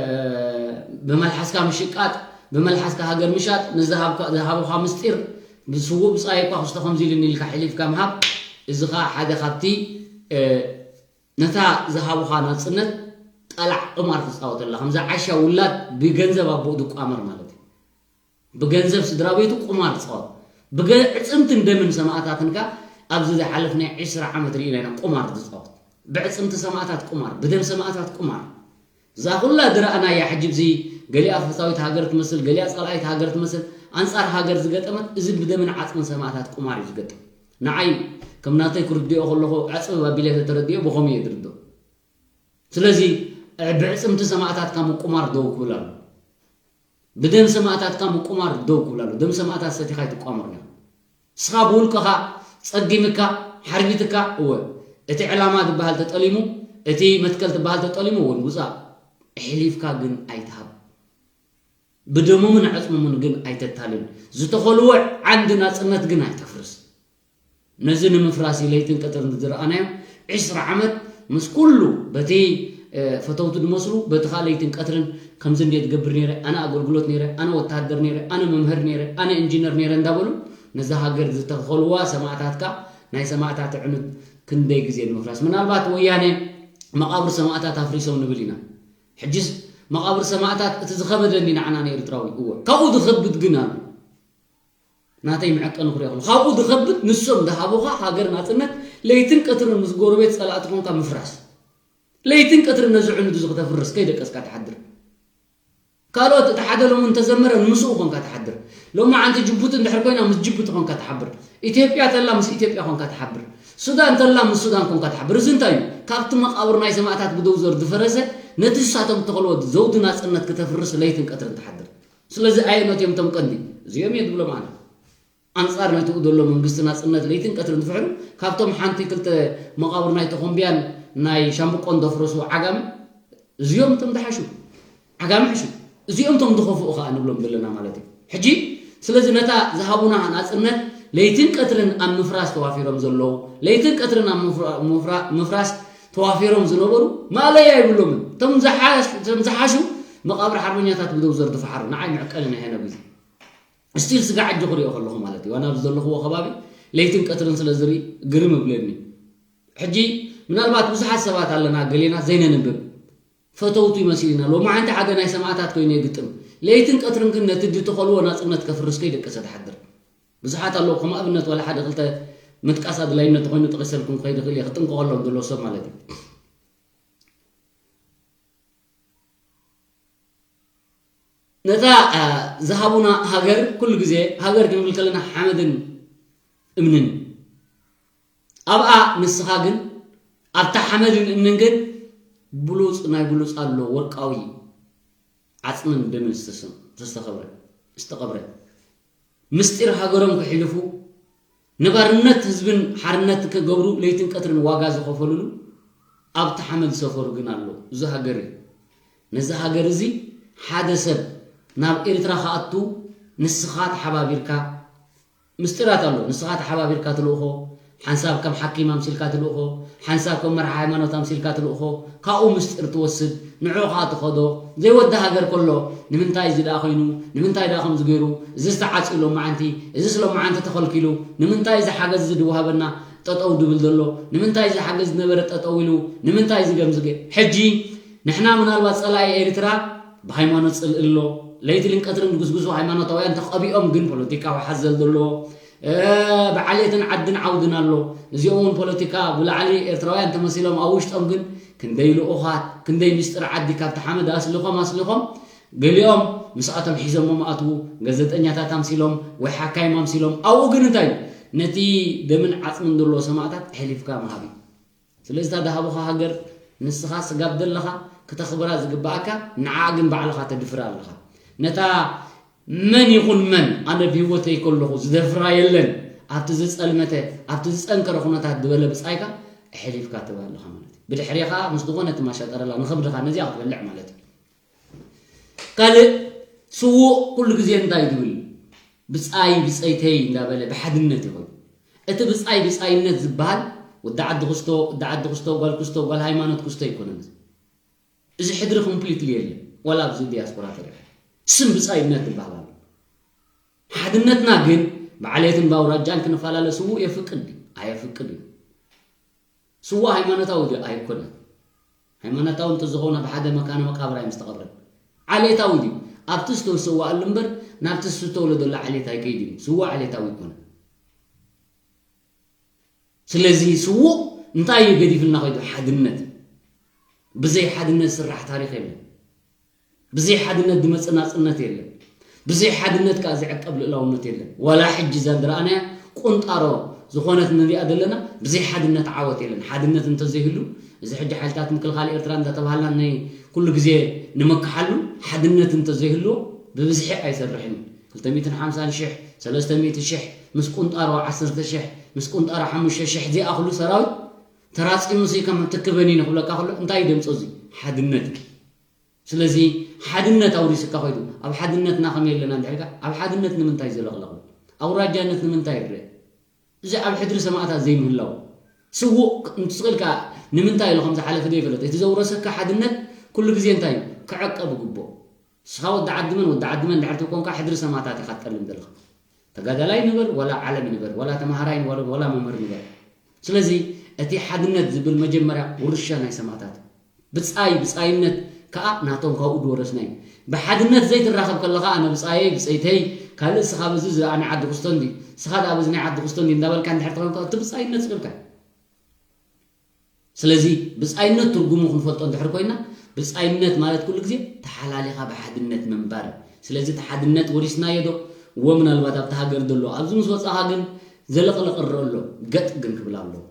ብመልሓስካ ምሽቃጥ፣ ብመልሓስካ ሃገር ምሻጥ፣ ንዝሃብካ-፣ ዝሃቡኻ ምስጢር ብስዉእ ብጻይ እኳ ክስቶ ከምዚ ኢሉኒ ኢልካ ሕሊፍካ ምሃብ፣ እዚ ኸኣ ሓደ ካብቲ፣ እ፣ ነታ ዝሃቡኻ ናጽነት ጠላዕ ቁማር ትጻወተላ። ከምዛ ዓሻ ውላድ ብገንዘብ ኣቦኡ ዝቋመር ማለት እዩ። ብገንዘብ ስድራ ቤቱ ቁማር ዝጻወት። ብገ-፣ ዕጽምትን ደምን ሰማእታትን ከኣ ኣብዚ ዝሓለፍ ናይ ዕስራ ዓመት ርኢና ኢና ቁማር ዝጻወት። ብዕጽምቲ ሰማእታት ቁማር፣ ብደም ሰማእታት ቁማር። እዛ ኩላ ዝረኣናያ ሕጂ ብዚ ገሊኣ ፈታዊት ሃገር ትመስል፣ ገሊኣ ጸላኢት ሃገር ትመስል፣ ኣንጻር ሃገር ዝገጠመት፣ እዚ ብደምን ዓጽምን ሰማእታት ቁማር እዩ ዝገጥም። ንዓይ ከም ናተይ ክርድኦ ከለኹ ዕጽብ ኣቢለ ተተረድኦ ብኸምኡ እየ ዝርድኦ። ስለዚ ብዕጽምቲ ሰማእታትካ ምቁማር ደው ክብል ኣሎ። ብደም ሰማእታትካ ምቁማር ደው ክብል ኣሎ። ደም ሰማእታት ሰቲኻ ኣይትቋመር ኢኻ። ንስኻ ብውልቅኻ ጸጊምካ ሓርቢትካ እወ እቲ ዕላማ ዝበሃል ተጠሊሙ እቲ መትከል ዝበሃል ተጠሊሙ እውን ውጻእ ኣሕሊፍካ ግን ኣይትሃብ። ብደሞምን ዕጽሞምን ግን ኣይተታልል። ዝተኸልወ ዓንዲ ናጽነት ግን ኣይተፍርስ። ነዚ ንምፍራስ እዩ ለይትን ቀትርን ዝረኣናዮ ዕስራ ዓመት ምስ ኩሉ በቲ ፈተውቱ ዝመስሉ በቲ ከዓ ለይትን ቀትርን ከምዚ እንደ ትገብር ነይረ ኣነ ኣገልግሎት ነይረ ኣነ ወታደር ነይረ ኣነ መምህር ነይረ ኣነ ኢንጂነር ነይረ እንዳበሉ ነዛ ሃገር ዝተኸልዋ ሰማእታትካ ናይ ሰማእታት ዕኑድ ክንደይ ግዜ ንምፍራስ ምናልባት ወያነ መቃብር ሰማእታት ኣፍሪሶም ንብል ኢና ሕጅስ መቃብር ሰማእታት እቲ ዝኸበደኒ ንዓና ንኤርትራዊ እወ ካብኡ ዝኸብድ ግን ኣሎ ናተይ መዐቀኒ ክሪኦ ከሎ ካብኡ ዝኸብድ ንሶም ዝሃቡኻ ሃገር ናጽነት ለይትን ቀትርን ምስ ጎረቤት ጸላእቲ ኮንካ ምፍራስ ለይትን ቀትርን ነዚ ዕንዱ እዚ ክተፍርስ ከይደቀስካ ትሓድር ካልኦት እቲ ሓደ ሎሚ እንተዘመረ ንምስኡ ኮንካ ትሓድር ሎሚ ዓንቲ ጅቡቲ እንድሕር ኮይና ምስ ጅቡቲ ኮንካ ትሓብር ኢትዮጵያ ተላ ምስ ኢትዮጵያ ኮንካ ትሓብር ሱዳን ተላ ምስ ሱዳን ኮንካ ትሓብር እዚ እንታይ እዩ ካብቲ መቃብር ናይ ሰማእታት ብደውዘር ዝፈረሰ ነቲ ሳቶም ተኸልወት ዘውዲ ናጽነት ክተፍርስ ለይትን ቀትርን ትሓድር ስለዚ ኣየኖት እዮም እቶም ቀንዲ እዚኦም እየ ዝብሎም ኣነ ኣንጻር ነትኡ ዘሎ መንግስቲ ናጽነት ለይትን ቀትርን ዝፍሕሩ ካብቶም ሓንቲ ክልተ መቃብር ናይ ተኾምቢያን ናይ ሻምብቆን ዘፍረሱ ዓጋመ እዚኦም እቶም ዝሓሹ ዓጋመ ሕሹ እዚኦም እቶም ዝኸፍኡ ከዓ ንብሎም ዘለና ማለት እዩ ሕጂ ስለዚ ነታ ዝሃቡና ናጽነት ለይትን ቀትርን ኣብ ምፍራስ ተዋፊሮም ዘለዉ ለይትን ቀትርን ኣብ ምፍራስ ተዋፊሮም ዝነበሩ ማእለያ ይብሎምን እቶም ዝሓሹ መቃብር ሓርበኛታት ብደውዘር ዝፈሓሩ ንዓይ መዕቀኒ ናይ ሄኖግ እዩ ስቲል ስጋዕ ሕጂ ክሪኦ ከለኹ ማለት እዩ ዋና ኣብዚ ዘለኽዎ ከባቢ ለይትን ቀትርን ስለ ዝርኢ ግርም እብለኒ ሕጂ ምናልባት ብዙሓት ሰባት ኣለና ገሌና ዘይነንብብ ፈተውቱ ይመሲልና ሎማዓንቲ ሓደ ናይ ሰማእታት ኮይኑ የግጥም ለይትን ቀትርን ግን ነቲ ድተኸልዎ ናፅነት ከፍርስ ከይደቀሰ ትሓድር ብዙሓት ኣለዉ ከም ኣብነት ዋላ ሓደ ክልተ ምጥቃስ ኣድላይነት ተኮይኑ ጠቂሰልኩም ክኸይድ ይኽእል እየ ክጥንቀቀሎም ዘለዎ ሰብ ማለት እዩ ነታ ዝሃቡና ሃገር ኩሉ ግዜ ሃገር ክንብል ከለና ሓመድን እምንን ኣብኣ ንስኻ ግን ኣብታ ሓመድን እምንን ግን ብሉፅ ናይ ብሉፅ ኣሎ ወርቃዊ ዓፅምን ደምን ዝተኸብረ ዝተቐብረ ምስጢር ሃገሮም ክሕልፉ ንባርነት ህዝብን ሓርነት ክገብሩ ለይትን ቀትርን ዋጋ ዝኸፈሉሉ ኣብቲ ሓመድ ዝሰፈሩ ግን ኣሎ እዚ ሃገር እዩ ነዚ ሃገር እዚ ሓደ ሰብ ናብ ኤርትራ ክኣቱ ንስኻ ተሓባቢርካ ምስጢራት ኣሎ ንስኻ ተሓባቢርካ ትልእኾ ሓንሳብ ከም ሓኪም ኣምሲልካ ትልእኾ ሓንሳብ ከም መርሓ ሃይማኖት ኣምሲልካ ትልእኾ ካብኡ ምስጢር ትወስድ ንዑ ከዓ ትኸዶ ዘይወዲ ሃገር ከሎ ንምንታይ እዚ ደኣ ኮይኑ ንምንታይ ደኣ ከምዚ ገይሩ እዚ ዝተዓፅዩ ሎማዓንቲ እዚ ስለማዓንቲ ተኸልኪሉ ንምንታይ እዚ ሓገዝ እዚ ድወሃበና ጠጠው ድብል ዘሎ ንምንታይ እዚ ሓገዝ ዝነበረ ጠጠው ኢሉ ንምንታይ እዚ ገምዚ ገ- ሕጂ ንሕና ምናልባት ፀላኢ ኤርትራ ብሃይማኖት ፅልኢ ኣሎ ለይትልን ቀትርን ዝጉስጉሱ ሃይማኖታውያን ተቐቢኦም ግን ፖለቲካዊ ሓዘል ዘለዎ ብዓሌትን ዓድን ዓውድን ኣሎ እዚኦም እውን ፖለቲካ ብላዕሊ ኤርትራውያን ተመሲሎም ኣብ ውሽጦም ግን ክንደይ ልኡኻት ክንደይ ምስጢር ዓዲ ካብቲ ሓመድ ኣስሊኾም ኣስሊኾም ገሊኦም ምስኣቶም ሒዞሞ ምኣትዉ ገዘጠኛታት ኣምሲሎም ወይ ሓካይም ኣምሲሎም ኣብኡ ግን እንታይ ነቲ ደምን ዓፅምን ዘለዎ ሰማእታት ኣሕሊፍካ ምሃብ እዩ ስለዚ እታ ዝሃቡኻ ሃገር ንስኻ ስጋብ ዘለኻ ክተኽብራ ዝግብኣካ ንዓኣ ግን ባዕልኻ ተድፍራ ኣለኻ ነታ መን ይኹን መን ኣነ ብህይወተይ ከለኹ ዝደፍራ የለን ኣብቲ ዝጸልመተ ኣብቲ ዝጸንከረ ኩነታት ዝበለ ብጻይካ ኣሕሊፍካ ትህባ ኣለኻ ማለት እዩ ብድሕሪኻ ምስ ዝኾነ ትማሻጠረላ ንኸብድኻ ነዚኣ ክትበልዕ ማለት እዩ ካልእ ስዉእ ኩሉ ግዜ እንታይ ዝብል ብጻይ ብጸይተይ እንዳበለ ብሓድነት ይኾን እቲ ብጻይ ብጻይነት ዝበሃል ወዲ ዓዲ ክስቶ ወዲ ዓዲ ክስቶ ጓል ክስቶ ጓል ሃይማኖት ክስቶ ኣይኮነን እዚ ሕድሪ ኮምፕሊትሊ የለን ዋላ ኣብዚ ዲያስፖራ ተሪኻ ስም ብጻይነት ዝበሃል ኣሎ ሓድነትና ግን ብዓሌትን ባውራጃን ክንፈላለ ስዉእ የፍቅድ ኣየፍቅድ እዩ ስዉእ ሃይማኖታዊ ድዩ ኣይኮነን ሃይማኖታዊ እንተዝኸውን ኣብ ሓደ መካነ መቃብር ኣይምስተቐብረን ዓሌታዊ ድዩ ኣብቲ ዝተሰዋኣሉ እምበር ናብቲ ዝተወለደሉ ዓሌት ኣይከይድን እዩ ስዉእ ዓሌታዊ ኣይኮነን ስለዚ ስዉእ እንታይ እዩ ገዲፍልና ከይዱ ሓድነት ብዘይ ሓድነት ስራሕ ታሪክ የለን ብዘይ ሓድነት ዝመጽእ ናጽነት የለን። ብዘይ ሓድነት ከኣ ዝዕቀብ ልእላውነት የለን። ዋላ ሕጂ እዛ ዝረኣናያ ቁንጣሮ ዝኾነት ንሪኣ ዘለና ብዘይ ሓድነት ዓወት የለን። ሓድነት እንተዘይህሉ እዚ ሕጂ ሓይልታት ምክልኻል ኤርትራ እንዳተባሃልና ናይ ኩሉ ግዜ ንምክሓሉ ሓድነት እንተዘይህልዎ ብብዝሒ ኣይሰርሕን እዩ። ክልተ ሚእትን ሓምሳን ሽሕ፣ ሰለስተ ሚእቲ ሽሕ፣ ምስ ቁንጣሮ ዓሰርተ ሽሕ፣ ምስ ቁንጣሮ ሓሙሽተ ሽሕ ዝኣኽሉ ሰራዊት ተራጺሙ ሲ ከም ትክበኒ ንኽብለካ ከሎ እንታይ ደምጾ እዚ ሓድነት እዩ። ስለዚ ሓድነት ኣውሪስካ ኮይዱ ኣብ ሓድነትና ከመይ ኣለና እንድሕር ኢልካ ኣብ ሓድነት ንምንታይ ዘለቕለቕ ኣውራጃነት ንምንታይ ይረአ? እዚ ኣብ ሕድሪ ሰማእታት ዘይምህላው ስዉእ እንትስቕልካ ንምንታይ ኢሉ ከም ዝሓለፈ ዘይፈለጥ እቲ ዘውረሰካ ሓድነት ኩሉ ግዜ እንታይ እዩ ክዕቀብ ግቦ ስኻ ወዲ ዓድመን ወዲ ዓድመን ድሕርቲ ኮንካ ሕድሪ ሰማእታት ኢኻ ትጠልም ዘለኻ ተጋዳላይ ንበር ወላ ዓለም ንበር ወላ ተማሃራይ ንበር ወላ መምህር ንበር ስለዚ እቲ ሓድነት ዝብል መጀመርያ ውርሻ ናይ ሰማእታት ብጻይ ብጻይነት ከኣ ናቶም ካብኡ ዝወረስና እዩ። ብሓድነት ዘይትራኸብ ከለኻ ኣነ ብጻየይ ብጸይተይ ካልእ ስኻ በዚ እዚ ኣነ ዓዲ ክስቶ እንዲ ስኻ ደኣ በዚ ናይ ዓዲ ክስቶ እንዲ እንዳበልካ እንድሕር ተኾንካ እቲ ብጻይነት ስእልካ ስለዚ ብጻይነት ትርጉሙ ክንፈልጦ እንድሕር ኮይና ብጻይነት ማለት ኩሉ ግዜ ተሓላሊኻ ብሓድነት ምንባር እዩ። ስለዚ እቲ ሓድነት ወሪስናዮ ዶ እወ ምናልባት ኣብቲ ሃገር ዘሎ ኣብዚ ምስ ወጻኻ ግን ዘለቕለቕ እረ ኣሎ ገጥ ግን ክብል ኣለዎ።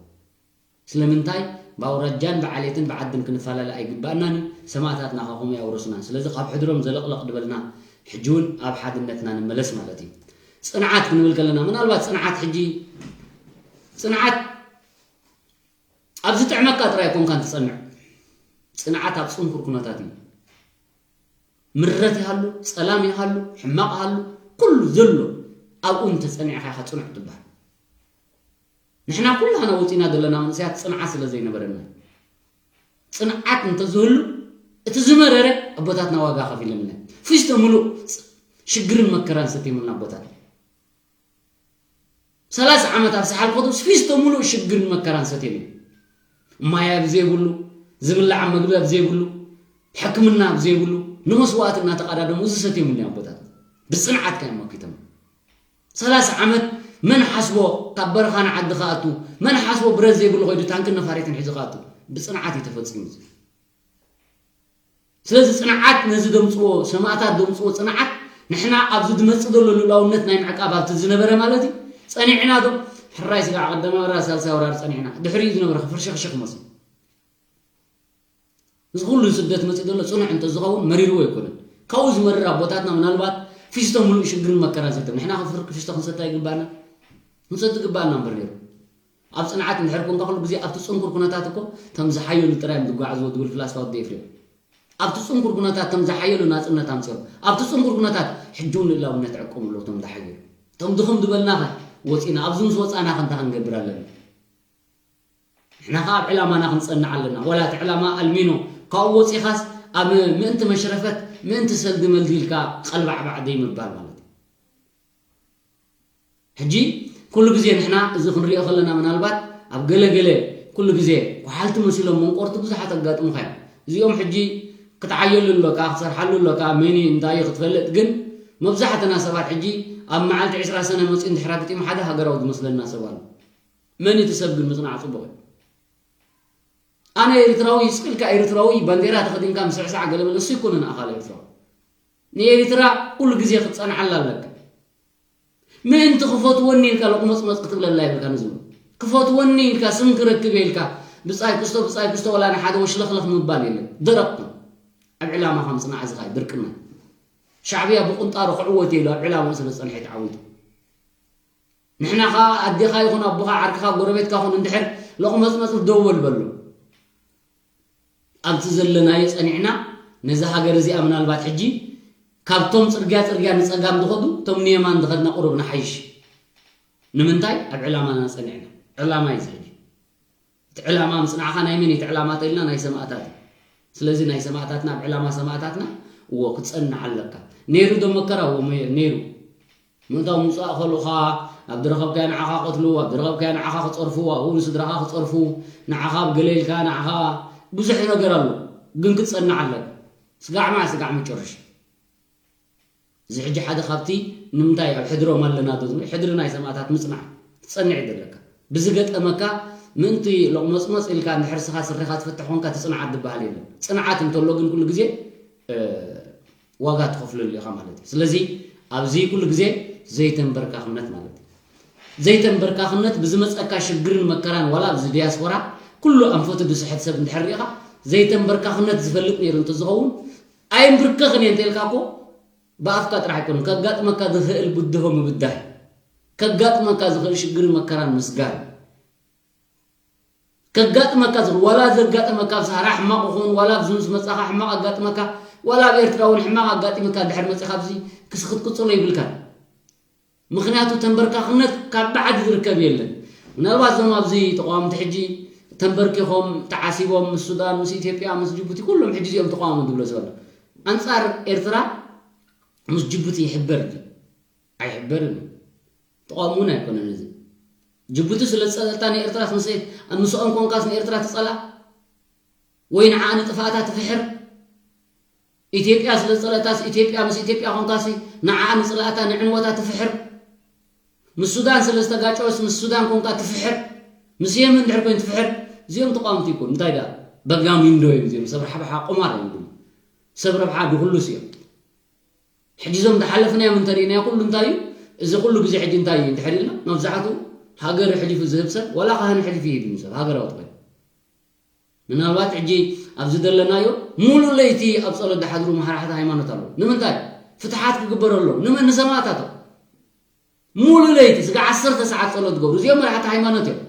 ስለምንታይ ብኣውራጃን ብዓሌትን ብዓድን ክንፈላለ ኣይግባእናን እዩ። ሰማእታትና ከ ከምኡ ያውረሱና። ስለዚ ካብ ሕድሮም ዘለቕለቕ ድበልና ሕጂ እውን ኣብ ሓድነትና ንመለስ ማለት እዩ። ጽንዓት ክንብል ከለና ምናልባት ጽንዓት ሕጂ ጽንዓት ኣብ ዝጥዕመካ ጥራይ ኣይኮንካን ትጸንዕ። ጽንዓት ኣብ ጽንኩር ኩነታት እዩ። ምረት ይሃሉ፣ ጸላም ይሃሉ፣ ሕማቕ ይሃሉ፣ ኩሉ ዘሎ ኣብኡ እንተጸኒዕካ ኢኻ ጽኑዕ ትበሃል። ንሕና ኩላህና ወጺና ዘለና መንእሰያት ጽንዓት ስለ ዘይነበረና እዩ። ጽንዓት እንተዝህሉ እቲ ዝመረረ ኣቦታትና ዋጋ ከፊሎምልና ፊስቶ ሙሉእ ሽግርን መከራን ሰቲሞምና ኣቦታት ሰላሳ ዓመት ኣብ ሰሓል ከቱ ፊስቶ ሙሉእ ሽግርን መከራን ሰቲሞም ማይ ኣብ ዘይብሉ ዝብላዕ መግቢ ኣብ ዘይብሉ ሕክምና ኣብ ዘይብሉ ንመስዋእቲ እናተቐዳደሙ እዚ ሰቲሞምኒ ኣቦታት ብጽንዓት ካዮም መኪቶም ሰላሳ ዓመት መን ሓስቦ ካብ በረኻ ንዓዲ ክኣቱ መን ሓስቦ ብረት ዘይብሉ ኮይዱ ታንክን ነፋሪትን ሒዙ ክኣቱ ብጽንዓት እዩ ተፈጺሙ እዚ ስለዚ ጽንዓት ነዚ ደምጽዎ ሰማእታት ደምጽዎ ጽንዓት ንሕና ኣብዚ ዝመጽእ ዘሎ ልኡላውነት ናይ ምዕቃብ ኣብቲ ዝነበረ ማለት እዩ ጸኒዕና ዶ ሕራይ ስጋዕ ቀዳማይ ወራር ሳልሳይ ወራር ጸኒዕና ድሕሪኡ ዝነበረ ክፍርሸክሸክ መሲ እዚ ኩሉ ስደት መጺእ ዘሎ ጽኑዕ እንተዝኸውን መሪርዎ ኣይኮነን ካብኡ ዝመርር ኣቦታትና ምናልባት ፊስቶ ሙሉእ ሽግርን መከራን ሰቶም ንሕና ከፍርክ ፊስቶ ክንሰታ ይግባና ክንሰቲ ይግባና እምበር ነይሩ ኣብ ጽንዓት እንድሕር ኮንካ ኩሉ ግዜ ኣብቲ ጽንኩር ኩነታት እኮ ተም ዝሓየሉ ጥራይ እዮም ዝጓዓዝዎ ዝብል ፍላስፋ ወዲ ኤፍሬም ኣብቲ ጽንኩር ኩነታት ተም ዝሓየሉ ናጽነት ኣምጽኦም ኣብቲ ጽንኩር ኩነታት ሕጂ እውን ልእላውነት ዕቀሙ ኣለዉ ቶም ዝሓየሉ ቶም ድኹም ዝበልናኸ ወጺና ኣብዚ ምስ ወጻናኸ እንታይ ክንገብር ኣለና ንሕና ከዓ ኣብ ዕላማና ክንጸንዕ ኣለና ወላ እቲ ዕላማ ኣልሚኖ ካብኡ ወጺኻስ ኣብ ምእንቲ መሽረፈት ምእንቲ ሰልዲ መልዲ ኢልካ ቀልባዕባዕ ደይ ምባል ማለት እዩ ሕጂ ኩሉ ግዜ ንሕና እዚ ክንሪኦ ከለና ምናልባት ኣብ ገለገለ ኩሉ ግዜ ኩሓልቲ መሲሎም መንቆርቲ ብዙሓት ኣጋጥሙኻ እዮም እዚኦም ሕጂ ክትዓየሉ ኣለካ ክትሰርሓሉ ኣለካ መኒ እንታይ ክትፈልጥ ግን መብዛሕትና ሰባት ሕጂ ኣብ መዓልቲ ዕስራ ሰነ መፂኡ እንድሕራ ግጢሙ ሓደ ሃገራዊ ዝመስለና ሰብ ኣሎ መን እቲ ሰብ ግን ምፅናዕ ፅቡቅ እዩ ኣነ ኤርትራዊ ስቅልካ ኤርትራዊ ባንዴራ ተኸዲንካ ምስዕሳዕ ገለመለ እሱ ይኮነ ንኣኻል ኤርትራዊ ንኤርትራ ኩሉ ግዜ ክትፀንዓላ ኣለካ ምእንቲ ክፈትወኒ ኢልካ ለቁመፅመፅ ክትብለላ ይብልካ ንዝብሎ ክፈትወኒ ኢልካ ስም ክረክብ ኢልካ ብፃይ ክስቶ ብፃይ ክስቶ ወላ ንሓደ ወሽለኽለኽ ምባል የለን ደረቕ ኣብ ዕላማኻ ምፅናዕ እዚ ከዓ ድርቅና ሻዕብያ ብቁንጣሮ ክዕወት ኢሉ ኣብ ዕላማኡ ስለ ዝፀንሐ ተዓዊቱ ንሕና ከዓ ኣዴኻ ይኹን ኣቦኻ ዓርክኻ ጎረቤትካ ኹን እንድሕር ለቑመፅመፅ ደው በል በሎ ኣብቲ ዘለናዮ ጸኒዕና ነዛ ሃገር እዚኣ ምናልባት ሕጂ ካብቶም ጽርግያ ጽርግያ ንጸጋም ዝኸዱ እቶም ንየማን ዝኸድና ቁሩብ ንሓይሽ ንምንታይ ኣብ ዕላማና ጸኒዕና ዕላማ እዩ ዝሕጂ እቲ ዕላማ ምጽናዕኻ ናይ መን እቲ ዕላማ ተልና ናይ ሰማእታት እዩ ስለዚ ናይ ሰማእታትና ኣብ ዕላማ ሰማእታትና እዎ ክጸንዕ ኣለካ ነይሩ ዶ መከራ እዎ ነይሩ ምእንታው ምውጻእ ከልኡኻ ኣብ ዝረኸብካዮ ንዓኻ ክቐትልዎ ኣብ ዝረኸብካዮ ንዓኻ ክጸርፍዎ ኣብኡ ንስድራኻ ክጸርፉ ንዓኻ ኣብ ገለ ኢልካ ንዓኻ ብዙሕ ነገር ኣሎ ግን ክትጸንዕ ኣለካ ስጋዕ ማይ ስጋዕ መጨረሽ እዚ ሕጂ ሓደ ካብቲ ንምንታይ ኣብ ሕድሮም ኣለና ዶ ዝብል ሕድሪ ናይ ሰማእታት ምጽናዕ ትጸንዕ ዘለካ ብዝገጠመካ ምእንቲ ሎቕመጽመጽ ኢልካ እንድሕር ስኻ ስርኻ ትፍትሕ ኮንካ ትጽንዓት ዝበሃል የለን ጽንዓት እንተሎ ግን ኩሉ ግዜ ዋጋ ትኸፍለሉ ኢኻ ማለት እዩ። ስለዚ ኣብዚ ኩሉ ግዜ ዘይተንበርካኽነት ማለት እዩ። ዘይተንበርካኽነት ብዝመፀካ ሽግርን መከራን ዋላ ኣብዚ ዲያስፖራ ኩሉ ኣንፈቱ ዝስሕት ሰብ እንድሕር ርኢኻ ዘይተንበርካኽነት ዝፈልጥ ነይሩ እንተዝኸውን ኣይንብርከኽን እየ እንተኢልካ እኮ ብኣፍካ ጥራሕ ኣይኮነን ከጋጥመካ ዝኽእል ብድሆ ምብዳህ ከጋጥመካ ዝኽእል ሽግርን መከራን ምስጋር ከጋጥመካ ዝኽእል ዋላ ዘጋጠመካ ኣብ ሰሃራ ሕማቕ ይኹን ዋላ ኣብዚ ምስ መጻኻ ሕማቕ ኣጋጥመካ ዋላ ኣብ ኤርትራ እውን ሕማቕ ኣጋጢምካ እንድሕር መጺኻ ኣብዚ ክስ ክትቅጽሎ ይብልካ ምኽንያቱ ተንበርካኽነት ካብ ብዓዲ ዝርከብ የለን ምናልባት እዞም ኣብዚ ተቃወምቲ ሕጂ ተንበርኪኾም ተዓሲቦም ምስ ሱዳን ምስ ኢትዮጵያ ምስ ጅቡቲ ኩሎም ሕጂ እዚኦም ተቃወሙ ዝብሎ ዘሎ ኣንጻር ኤርትራ ምስ ጅቡቲ ይሕበር ድዩ ኣይሕበርን እዩ ተቃውሞ እውን ኣይኮነን እዚ ጅቡቲ ስለ ዝፀለልታ ንኤርትራ ምስ ምስኦም ኮንካስ ንኤርትራ ትፀላ ወይ ንዓ ንጥፋእታ ትፍሕር ኢትዮጵያ ስለ ዝፀለታስ ኢትዮጵያ ምስ ኢትዮጵያ ኮንካሲ ንዓ ንፅላእታ ንዕንወታ ትፍሕር ምስ ሱዳን ስለ ዝተጋጨወስ ምስ ሱዳን ኮንካ ትፍሕር ምስ የመን ድሕር ኮይኑ ትፍሕር እዚኦም ተቃወምቲ ይኮኑ እንታይ ዳ በጋሚንዶ እዮም እዚኦም ሰብ ረሓብሓ ቁማር እዮም ሰብ ረብሓ ድኩሉስ እዮም ሕጂ ዞም ዝሓለፍናዮም እንተሪእናዮ ኩሉ እንታይ እዩ እዚ ኩሉ ግዜ ሕጂ እንታይ እዩ እንድሕር ኢልና መብዛሕቱ ሃገር ሕሊፉ ዝህብ ሰብ ዋላ ካህን ሕሊፉ ይህብ እዩ ሰብ ሃገራዊ ትኾይኑ ምናልባት ሕጂ ኣብዚ ዘለናዮ ሙሉ ለይቲ ኣብ ፀሎት ዝሓድሩ መሓራሕቲ ሃይማኖት ኣለዉ ንምንታይ ፍትሓት ክግበረሎም ንመን ንሰማእታቶም ሙሉ ለይቲ ስጋ ዓሰርተ ሰዓት ፀሎት ዝገብሩ እዚኦም መራሕቲ ሃይማኖት እዮም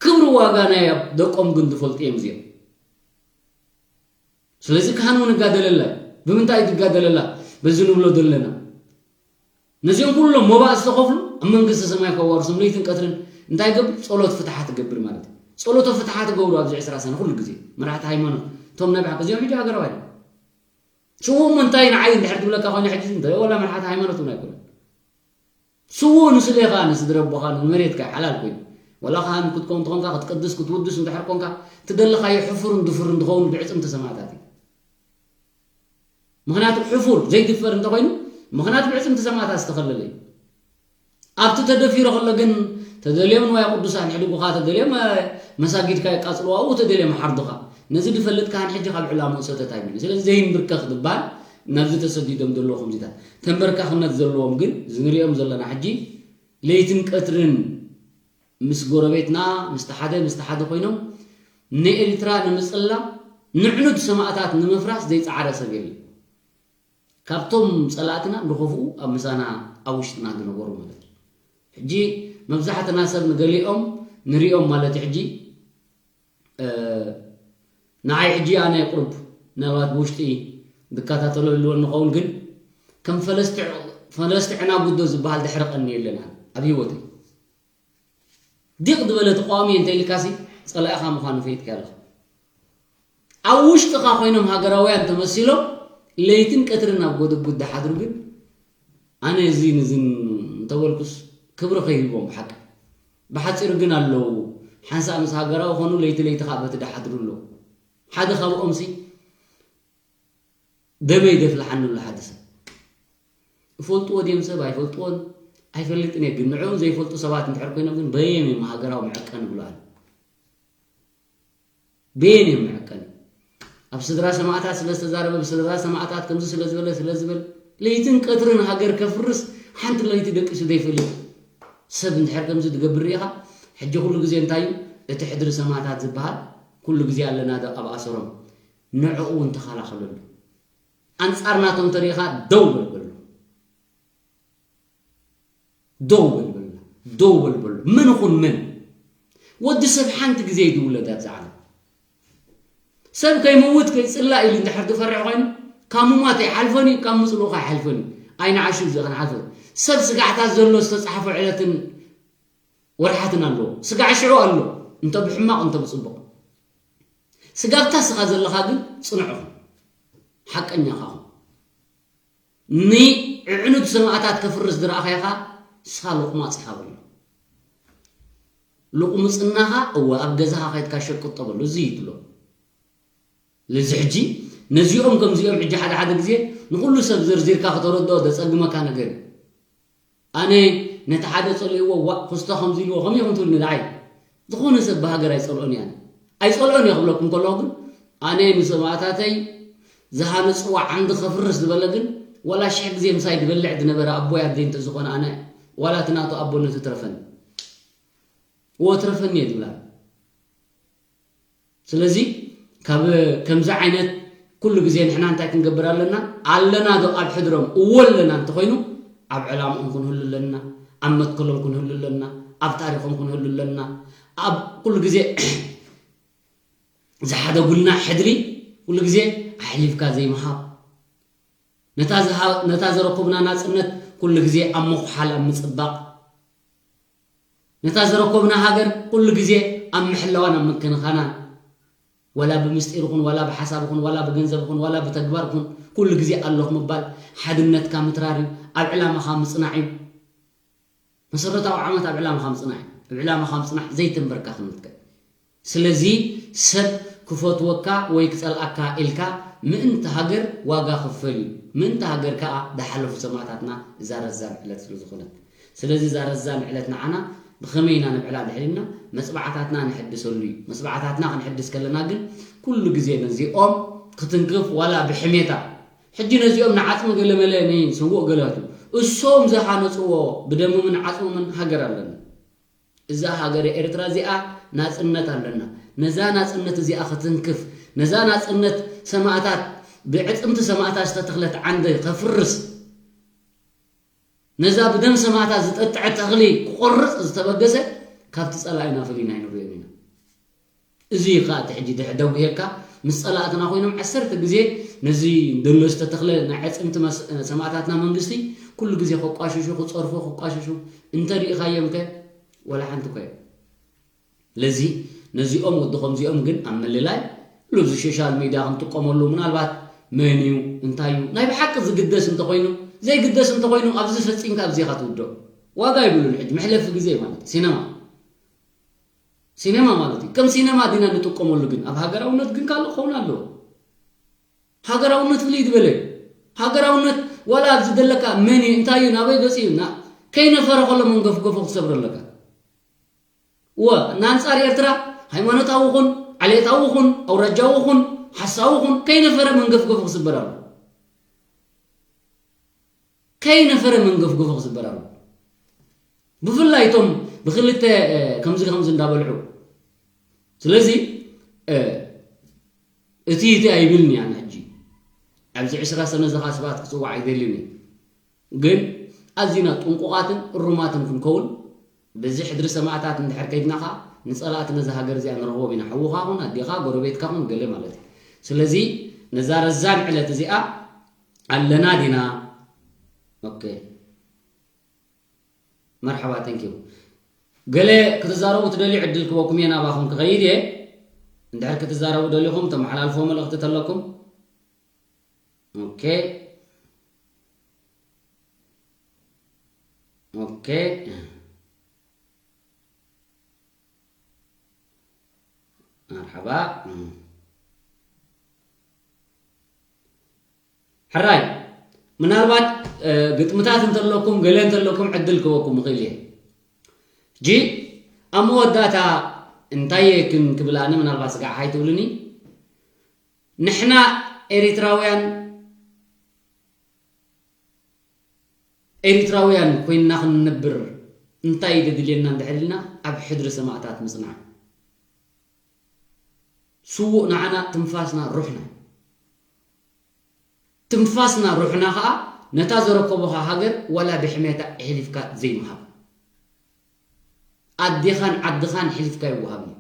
ክብሪ ዋጋ ናይ ደቆም ግን ዝፈልጡ እዮም እዚኦም ስለዚ ካህን እውን እጋደለላ እዩ ብምንታይ ትጋደለላ በዚ ንብሎ ዘለና ነዚኦም ኩሎም ሞባእ ዝተኸፍሉ ኣብ መንግስቲ ሰማይ ከዋርሶም ለይትን ቀትርን እንታይ ገብር ፀሎት ፍትሓ ትገብር ማለት እዩ ፀሎቶ ፍትሓ ትገብሩ ኣብዚ ዕስራ ሰነ ኩሉ ግዜ መራሕቲ ሃይማኖት እቶም ናይ ብሓቂ እዚኦም ሕጂ ሃገራዊ ሽዎም እንታይ ንዓይ እንድሕር ትብለካ ኮይኑ ሕጂ እንተ ወላ መራሕቲ ሃይማኖት እውን ኣይኮነ ስዎ ንስሌኻ ንስድረ ኣቦኻ ንመሬትካ ሓላል ኮይኑ ወላ ከዓ ክትከውን ትኾንካ ክትቅድስ ክትውድስ እንድሕር ኮንካ ትደለኻዮ ሕፉርን ድፍርን ትኸውን ብዕፅምቲ ሰማእታት እዩ ምኽንያቱ ሕፉር ዘይድፈር እንተኮይኑ ምኽንያቱ ብዕፅምቲ ሰማእታት ዝተኸለለ እዩ ኣብቲ ተደፊሩ ከሎ ግን ተደልዮም ንዋይ ቅዱሳን ሕድጉኻ ተደልዮም መሳጊድካ የቃፅልዋ ኣብኡ ተደልዮም ሓርዱኻ ነዚ ድፈልጥ ካህን ሕጂ ካብ ዕላምኡ ሰተት ኣይብልን ስለዚ ዘይንብርከኽ ድባል ናብዚ ተሰዲዶም ዘለዉ ከምዚታት ተንበርካኽነት ዘለዎም ግን እዚ ንሪኦም ዘለና ሕጂ ለይትን ቀትርን ምስ ጎረቤትና ምስቲ ሓደ ምስቲ ሓደ ኮይኖም ንኤርትራ ንምፅላም ንዕኑድ ሰማእታት ንምፍራስ ዘይፀዓረ ሰብ የለን ካብቶም ፀላእትና ዝኸፍኡ ኣብ ምሳና ኣብ ውሽጥና ዝነበሩ ማለት እዩ ሕጂ መብዛሕትና ሰብ ንገሊኦም ንሪኦም ማለት እዩ ሕጂ ንዓይ ሕጂ ኣነ ቁሩብ ምናልባት ብውሽጢ ዝከታተሎ ህልወ ንኸውን ግን ከም ፈለስቲ ዕናጉዶ ዝበሃል ድሕሪ ቀኒ የለን ኣብ ህይወተይ ዲቕ ዝበለ ተቃዋሚ እንተ ኢልካሲ ጸላኢኻ ምዃኑ ፈሊጥካ ኣለኻ ኣብ ውሽጥኻ ኮይኖም ሃገራውያን ተመሲሎም ለይትን ቀትርን ኣብ ጎደጉድ ድሓድሩ ግን ኣነ እዚን እዝን እንተበልኩስ ክብሪ ከይህቦም ብሓቂ ብሓፂሩ ግን ኣለዉ ሓንሳእ ምስ ሃገራዊ ኮኑ ለይቲ ለይቲ ከዓ በቲ ድሓድሩ ኣለዉ ሓደ ካብኦምሲ ደመይ ደፍልሓኒ ኣሎ ሓደ ሰብ እፈልጥዎ ድዮም ሰብ ኣይፈልጥዎን ኣይፈልጥን እየ ግን ንዕኡ ዘይፈልጡ ሰባት እንድሕር ኮይኖም ግን በየም እዮም ሃገራዊ መዐቀኒ ብለዋል በየን እዮም መዐቀኒ ኣብ ስድራ ሰማእታት ስለ ዝተዛረበ ብስድራ ሰማእታት ከምዚ ስለ ዝበለ ስለ ዝበል ለይትን ቀትርን ሃገር ከፍርስ ሓንቲ ለይቲ ደቂሱ ዘይፈልጥ ሰብ እንድሕር ከምዚ ትገብር ርኢኻ ሕጂ ኩሉ ግዜ እንታይ እዩ እቲ ሕድሪ ሰማእታት ዝበሃል ኩሉ ግዜ ኣለና ዶ ኣብ ኣሰሮም ንዕኡ እውን ተኸላኸለሉ ኣንጻር ናቶም ተሪኢኻ ደው በል በሉ ደው በል በሉ ደው በል በሉ ምን ኹን ምን ወዲ ሰብ ሓንቲ ግዜ እዩ ዝውለድ ኣብዚ ዓለም ሰብ ከይመውት ከይፅላእ ኢሉ እንድሕር ዝፈርሕ ኮይኑ ካብ ምሟት ኣይሓልፎን እዩ ካብ ምፅልኡ ከይሓልፎን እዩ ኣይንዓሹ እዚ ክንሓልፎ ሰብ ስጋዕታት ዘሎ ዝተፃሕፎ ዕለትን ወርሓትን ኣለዎ። ስጋዕ ሽዑ ኣሎ፣ እንተ ብሕማቕ እንተ ብጽቡቕ። ስጋብታ ስኻ ዘለኻ ግን ጽኑዕ ኹን፣ ሓቀኛ ኸኣ ኹን። ንዕዕኑት ሰማእታት ከፍርስ ዝረኣኻዮ ኸኣ ስኻ ሎቕማጽ ኢኻ በሎ። ሎቕምጽናኻ እወ ኣብ ገዛኻ ኸይድካ ሸቅጦ በሎ፣ እዚ እዩ ትብሎ። ስለዚ ሕጂ ነዚኦም ከምዚኦም ሕጂ ሓደ ሓደ ግዜ ንኹሉ ሰብ ዘርዚርካ ከተረድኦ ዘጸግመካ ነገር እዩ። ኣነ ነቲ ሓደ ጸሊእዎ ዋእ ክስቶ ከምዚ ኢልዎ ከምኡ ኢኹም ትብልኒ ደዓይ ዝኾነ ሰብ ብሃገር ኣይጸልኦን እየ ኣነ ኣይጸልኦን እየ ክብለኩም ከለኹ ግን ኣነ ንሰማእታተይ ዝሃነፅዎ ዓንዲ ከፍርስ ዝበለ ግን ዋላ ሽሕ ግዜ ምሳይ ዝበልዕ ዝነበረ ኣቦይ ኣደይ እንተዝኾነ ኣነ ዋላ እቲ ናቱ ኣቦነቱ ትረፈኒ። እዎ ትረፈኒ እየ ዝብላ። ስለዚ ካብ ከምዚ ዓይነት ኩሉ ግዜ ንሕና እንታይ ክንገብር ኣለና? ኣለና ዶ ኣብ ሕድሮም? እዎ ኣለና እንተኾይኑ ኣብ ዕላምኦም ክንህሉ ኣለና፣ ኣብ መትከሎም ክንህሉ ኣለና፣ ኣብ ታሪኾም ክንህሉ ኣለና። ኣብ ኩሉ ግዜ ዝሓደጉልና ሕድሪ ኩሉ ግዜ ኣሕሊፍካ ዘይምሃብ፣ ነታ ዝሃ- ነታ ዘረከብና ናጽነት ኩሉ ግዜ ኣብ ምኹሓል ኣብ ምጽባቕ፣ ነታ ዘረከብና ሃገር ኩሉ ግዜ ኣብ ምሕላዋን ኣብ ምክንኻናን፣ ዋላ ብምስጢር ይኹን ዋላ ብሓሳብ ይኹን ዋላ ብገንዘብ ይኹን ዋላ ብተግባር ይኹን ኩሉ ግዜ ኣለኹ ምባል ሓድነትካ ምትራር እዩ። ኣብ ዕላማኻ ምጽናዕ እዩ። መሰረታዊ ዓመት ኣብ ዕላማኻ ምጽናሕ እዩ። ኣብ ዕላማኻ ምጽናሕ ዘይተንበርካ ክንትከል። ስለዚ ሰብ ክፈትወካ ወይ ክጸልኣካ ኢልካ ምእንቲ ሃገር ዋጋ ክፈል እዩ። ምእንቲ ሃገር ከኣ ዝሓለፉ ሰማእታትና እዛ ረዛን ዕለት ስለ ዝኾነት። ስለዚ እዛ ረዛን ዕለት ንዓና ብኸመይ ኢና ነብዕላ ድሕር ኢልና መጽባዕታትና ንሕድሰሉ እዩ። መጽባዕታትና ክንሕድስ ከለና ግን ኩሉ ግዜ ነዚኦም ክትንክፍ ዋላ ብሕሜታ ሕጂ ነዚኦም ንዓጽሚ ገለመለ ንስውእ ገለቱ እሶም ዝሃነጽዎ ብደሞምን ዓጽሞምን ሃገር ኣለና። እዛ ሃገር ኤርትራ እዚኣ ናጽነት ኣለና። ነዛ ናጽነት እዚኣ ክትንክፍ፣ ነዛ ናጽነት ሰማእታት ብዕጽምቲ ሰማእታት ዝተተኽለት ዓንዲ ከፍርስ፣ ነዛ ብደም ሰማእታት ዝጠጥዐ ተኽሊ ክቆርጽ ዝተበገሰ ካብቲ ጸላኢና ፈሊና ኣይንሪኦን ኢና። እዚ እዩ ከዓ እቲ ሕጂ ድሕ- ደጉሄካ ምስ ጸላእትና ኮይኖም ዓሰርተ ግዜ ነዚ ደሎ ዝተተኽለ ናይ ዕጽምቲ መስ- ሰማእታትና መንግስቲ ኩሉ ግዜ ከቋሽሹ ክጸርፎ ከቋሽሹ እንተሪኢኻዮም ከ ወላ ሓንቲ ኮ እዮም። ለዚ ነዚኦም ወዲ ከምዚኦም ግን ኣብ ምልላይ ሉብዚ ሶሻል ሚድያ ክንጥቀመሉ ምናልባት መን እዩ እንታይ እዩ ናይ ብሓቂ ዝግደስ እንተኮይኑ ዘይግደስ እንተኮይኑ ኣብዚ ፈፂምካ ኣብዚኻ ትውደኦ ዋጋ ይብሉን ሕጂ መሕለፊ ግዜ ማለት እዩ። ሲነማ ሲነማ ማለት እዩ። ከም ሲነማ ዲና ንጥቀመሉ ግን ኣብ ሃገራውነት ግን ካልእ ክኸውን ኣለዎ። ሃገራውነት ፍልይ ዝበለ እዩ። ሃገራውነት ዋላ ኣብዚ ዘለካ መን እዩ እንታይ እዩ ናበይ ገፂ እዩ ና ከይነፈረ ከሎ መንገፍገፎ ክትሰብረ ኣለካ። እወ ንኣንፃር ኤርትራ ሃይማኖታዊ ኹን ዓሌታዊ ኹን ኣውራጃዊ ኹን ሓሳዊ ኹን ከይነፈረ መንገፍገፎ ክስበር ኣሎ። ከይነፈረ መንገፍገፎ ክስበር ኣሎ። ብፍላይ እቶም ብክልተ ከምዚ ከምዚ እንዳበልዑ ስለዚ እቲ እቲ ኣይብልኒ ኣነ ሕጂ ኣብዚ ዕስራ ሰነ ዝኻ ሰባት ክፅዋዕ ኣይደልን እዩ። ግን ኣዚና ጥንቁቓትን እሩማትን ክንከውን በዚ ሕድሪ ሰማእታት እንድሕር ከይድና ኸዓ ንፀላእቲ ነዚ ሃገር እዚኣ ንረኽቦም ኢና። ሓውኻ ኹን ኣዴኻ ጎረቤትካ ኹን ገለ ማለት እዩ። ስለዚ ነዛ ረዛን ዕለት እዚኣ ኣለና ዲና? ኦኬ መርሓባ thank you። ገለ ክትዛረቡ ትደልዩ ዕድል ክበኩም እየ ናባኹም ክኸይድ እየ። እንድሕር ክትዛረቡ ደሊኹም ተመሓላልፎ መልእኽቲ ተለኩም። ኦኬ ኦኬ መርሓባ። ሕራይ ምናልባት ግጥምታት እንተለኩም ገለ እንተለኩም ዕድል ክበኩም ይኽእል እየ። ሕጂ ኣብ መወዳእታ እንታይ እየ ክን ክብል ኣነ ምናልባት ስጋዕ ሃይ ትብልኒ ንሕና ኤሪትራውያን ኤሪትራውያን ኮይንና ክንነብር እንታይ እዩ ዘድልየና እንድሕር ኢልና ኣብ ሕድሪ ሰማእታት ምፅናዕ። ስዉእ ንዓና ትንፋስና ሩሕና ትንፋስና ሩሕና ከዓ ነታ ዘረከቡኻ ሃገር ዋላ ብሕሜታ ኣሕሊፍካ ዘይምሃብ። ኣዴኻን ዓድኻን ኣሕሊፍካ ይወሃብ እዩ።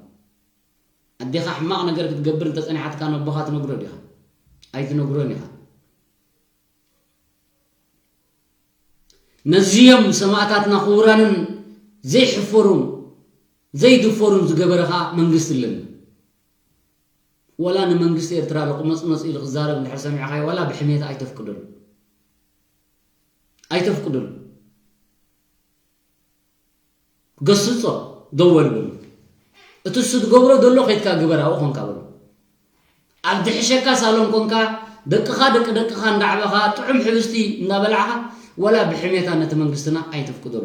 ኣዴኻ ሕማቕ ነገር ክትገብር እንተፀኒሓትካ ነቦኻ ትነግሮ ዲኻ? ኣይትነግሮን ኢኻ። ነዚኦም ሰማእታትና ክቡራንን ዘይሕፈሩን ዘይድፈሩን ዝገበረ ከዓ መንግስቲ ኣለና። ወላ ንመንግስቲ ኤርትራ ለቁመፅመፅ ኢሉ ክዛረብ እንድሕር ሰሚዕኻዮ ዋላ ብሕሜት ኣይተፍቅደሉ ኣይተፍቅደሉ። ገስጾ ደወል በሉ። እቲ እሱ ዝገብሮ ዘሎ ከይድካ ግበር ኣብኡ ኮንካ በሉ። ኣብ ዝሕሸካ ሳሎን ኮንካ ደቅኻ ደቂ ደቅኻ እንዳዕበኻ ጥዑም ሕብስቲ እንዳበላዕኻ ወላ ብሕሜታ ነቲ መንግስትና ኣይተፍቅደሉ።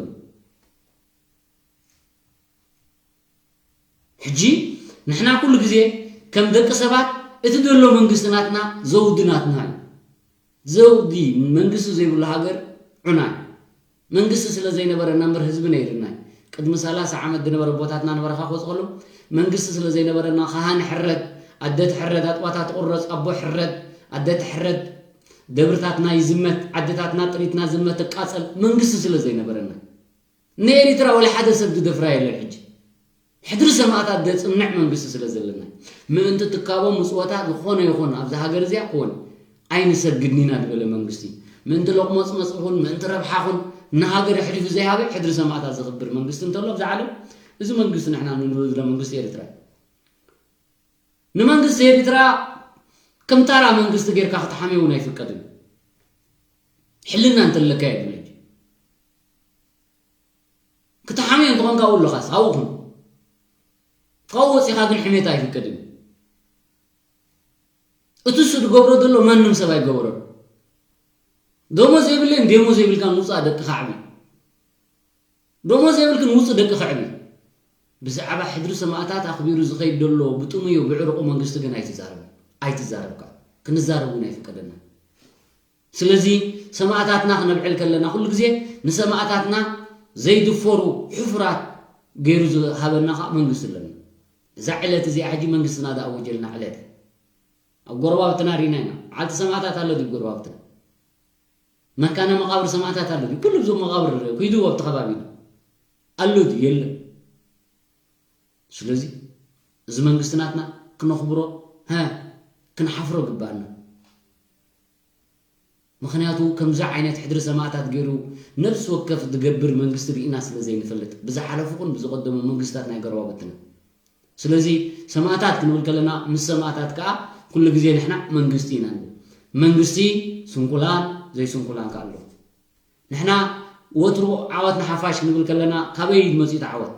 ሕጂ ንሕና ኩሉ ግዜ ከም ደቂ ሰባት እቲ ዘሎ መንግስቲ ናትና ዘውዲ ናትና እዩ። ዘውዲ መንግስቲ ዘይብሉ ሃገር ዑና እዩ። መንግስቲ ስለ ዘይነበረና እምበር ህዝቢ ነይርና እዩ። ቅድሚ ሰላሳ ዓመት ዝነበረ ኣቦታትና ነበረኻ ክወፅኸሉ መንግስቲ ስለ ዘይነበረና ካህን ሕረድ፣ ኣደ ትሕረድ፣ ኣጥባታ ትቑረፅ፣ ኣቦ ሕረድ፣ ኣደ ትሕረድ፣ ደብርታትና ይዝመት፣ ዓድታትና ጥሪትና ዝመት ትቃፀል መንግስቲ ስለ ዘይነበረና ንኤሪትራ ወላ ሓደ ሰብ ዝደፍራ የለን። ሕጂ ሕድሪ ሰማእታት ዘጽንዕ መንግስቲ ስለ ዘለና ምእንቲ ትካቦ ምጽወታ ዝኾነ ይኹን ኣብዚ ሃገር እዚኣ ክኾን ኣይንሰግድን ኢና ዝበለ መንግስቲ ምእንቲ ሎቕመጽመጽ ይኹን ምእንቲ ረብሓ ኹን ንሃገር ኣሕሊፉ ዘይሃበ ሕድሪ ሰማእታት ዘኽብር መንግስቲ እንተሎ ኣብዚ ዓለም እዚ መንግስቲ ንሕና ንብሎ ዝለ መንግስቲ ኤርትራ እዩ። ንመንግስቲ ኤርትራ ከም ታራ መንግስቲ ጌርካ ክትሓምዮ እውን ኣይፍቀድን። ሕልና እንተለካ የድልዮ ክትሓምዮ እንተኾንካ ኣብኡ ኣለኻስ ኣብኡ ኹን ካብኡ ወፂኻ ግን ሕሜታ ኣይፍቀድን። እቲ እሱ ዝገብሮ ዘሎ ማንም ሰብ ኣይገበሮን። ደሞዝ የብለይን ደሞዝ የብልካን ውፃእ ደቂ ካዕቢ ደሞዝ የብልክን ውፁእ ደቂ ካዕቢ። ብዛዕባ ሕድሪ ሰማእታት ኣኽቢሩ ዝኸይድ ዘሎ ብጥሙዮ ብዕርቑ መንግስቲ ግን ኣይትዛረብ ኣይትዛረብካ ክንዛረብ እውን ኣይፍቀደና። ስለዚ ሰማእታትና ክነብዕል ከለና ኩሉ ግዜ ንሰማእታትና ዘይድፈሩ ሕፉራት ገይሩ ዝሃበና ከዓ መንግስቲ ኣለና። እዛ ዕለት እዚኣ ሕጂ መንግስትና ዝኣወጀልና ዕለት ኣብ ጎረባብትና ሪና ኢና። ዓልቲ ሰማእታት ኣሎ ድዩ ጎረባብትና? መካነ መቃብር ሰማእታት ኣሎ ድዩ? ኩሉ እዞም መቃብር ኩይዱ ኣብቲ ከባቢ ኣሎ ድዩ? የለን። ስለዚ እዚ መንግስቲ ናትና ክነኽብሮ ሀ ክንሓፍሮ ግባኣና። ምኽንያቱ ከምዚ ዓይነት ሕድሪ ሰማእታት ገይሩ ነብሲ ወከፍ ዝገብር መንግስቲ ርኢና ስለ ዘይንፈልጥ ብዝሓለፉ ኹን ብዝቐደሙ መንግስታት ናይ ጎረባብትና። ስለዚ ሰማእታት ክንብል ከለና ምስ ሰማእታት ከዓ ኩሉ ግዜ ንሕና መንግስቲ ኢና ንብል። መንግስቲ ስንኩላን ዘይስንኩላን ከዓ ኣሎ። ንሕና ወትሩ ዓወት ንሓፋሽ ክንብል ከለና ካበይ እዩ ዝመፅእ እቲ ዓወት?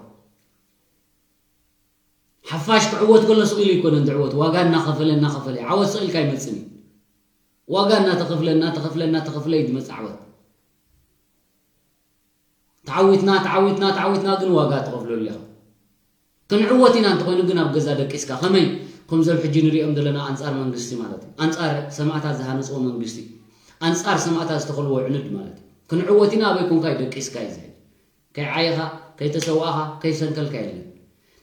ሓፋሽ ክዕወት ከሎ ስቕ ኢሉ ኣይኮነን ዝዕወት፣ ዋጋ እናኸፈለ እናኸፈለ ዓወት ስቕ ኢልካ ኣይመፅን እዩ። ዋጋ እናተኸፍለ እናተኸፍለ እናተኸፍለ እዩ ዝመፅእ ዓወት። ተዓዊትና ተዓዊትና ተዓዊትና ግን ዋጋ ትኸፍለሉ ኢኻ። ክንዕወት ኢና እንተኾይኑ ግን ኣብ ገዛ ደቂስካ ከመይ ከምዞም ሕጂ ንሪኦም ዘለና ኣንፃር መንግስቲ ማለት እዩ ኣንፃር ሰማእታት ዝሃነፅዎ መንግስቲ ኣንፃር ሰማእታት ዝተኸልዎ ዕንድ ማለት እዩ። ክንዕወት ኢና ኣበይ ኮንካ እዩ ደቂስካ እዩ ዝብል ከይዓየኻ ከይተሰዋእኻ ከይሰንከልካ የለን።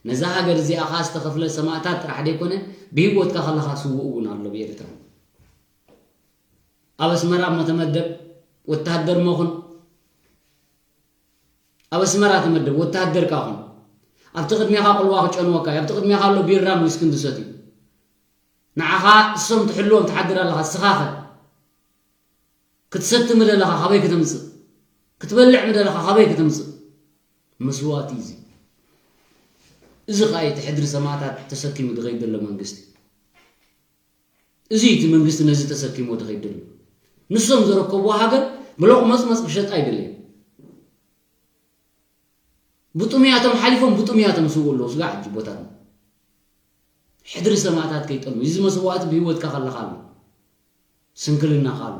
ነዛ ሃገር እዚኣ ኸዓ ዝተኸፍለ ሰማእታት ጥራሕ ደይኮነ ብሂወትካ ከለኻ ስውእ እውን ኣሎ ብኤርትራ። ኣብ ኣስመራ እሞ ተመደብ ወታሃደር እሞ ኹን ኣብ ኣስመራ ተመደብ ወታሃደር ከኣ ኹን ኣብቲ ቅድሜኻ ቁልዋ ክጨንወካ እዩ ኣብቲ ቅድሜኻ ኣሎ ቢራን ዊስክን ዝሰትዩ ንዓኻ እሶም ትሕልዎም ትሓድር ኣለኻ እስኻኸ ክትሰቲ ምደለኻ ካበይ ክተምፅእ ክትበልዕ ምደለኻ ካበይ ክተምፅእ መስዋእቲ እዩ እዚ ኸዓ እቲ ሕድሪ ሰማእታት ተሰኪሙ ዝኸይድ ዘሎ መንግስቲ እዚ እቲ መንግስቲ ነዚ ተሰኪሞ ዝኸይድ ዘሎ ንሶም ዘረከብዎ ሃገር ብሎቕ መፅመፅ ክሸጥ ኣይደለዩ ብጥሙያቶም ሓሊፎም ብጥሙያቶም ስውኡ ኣለዉ ስጋዕ ሕጂ ቦታትና ሕድሪ ሰማእታት ከይጠልሙ እዚ መስዋእቲ ብህይወትካ ከለካ ኣሎ ስንክልናካ ኣሎ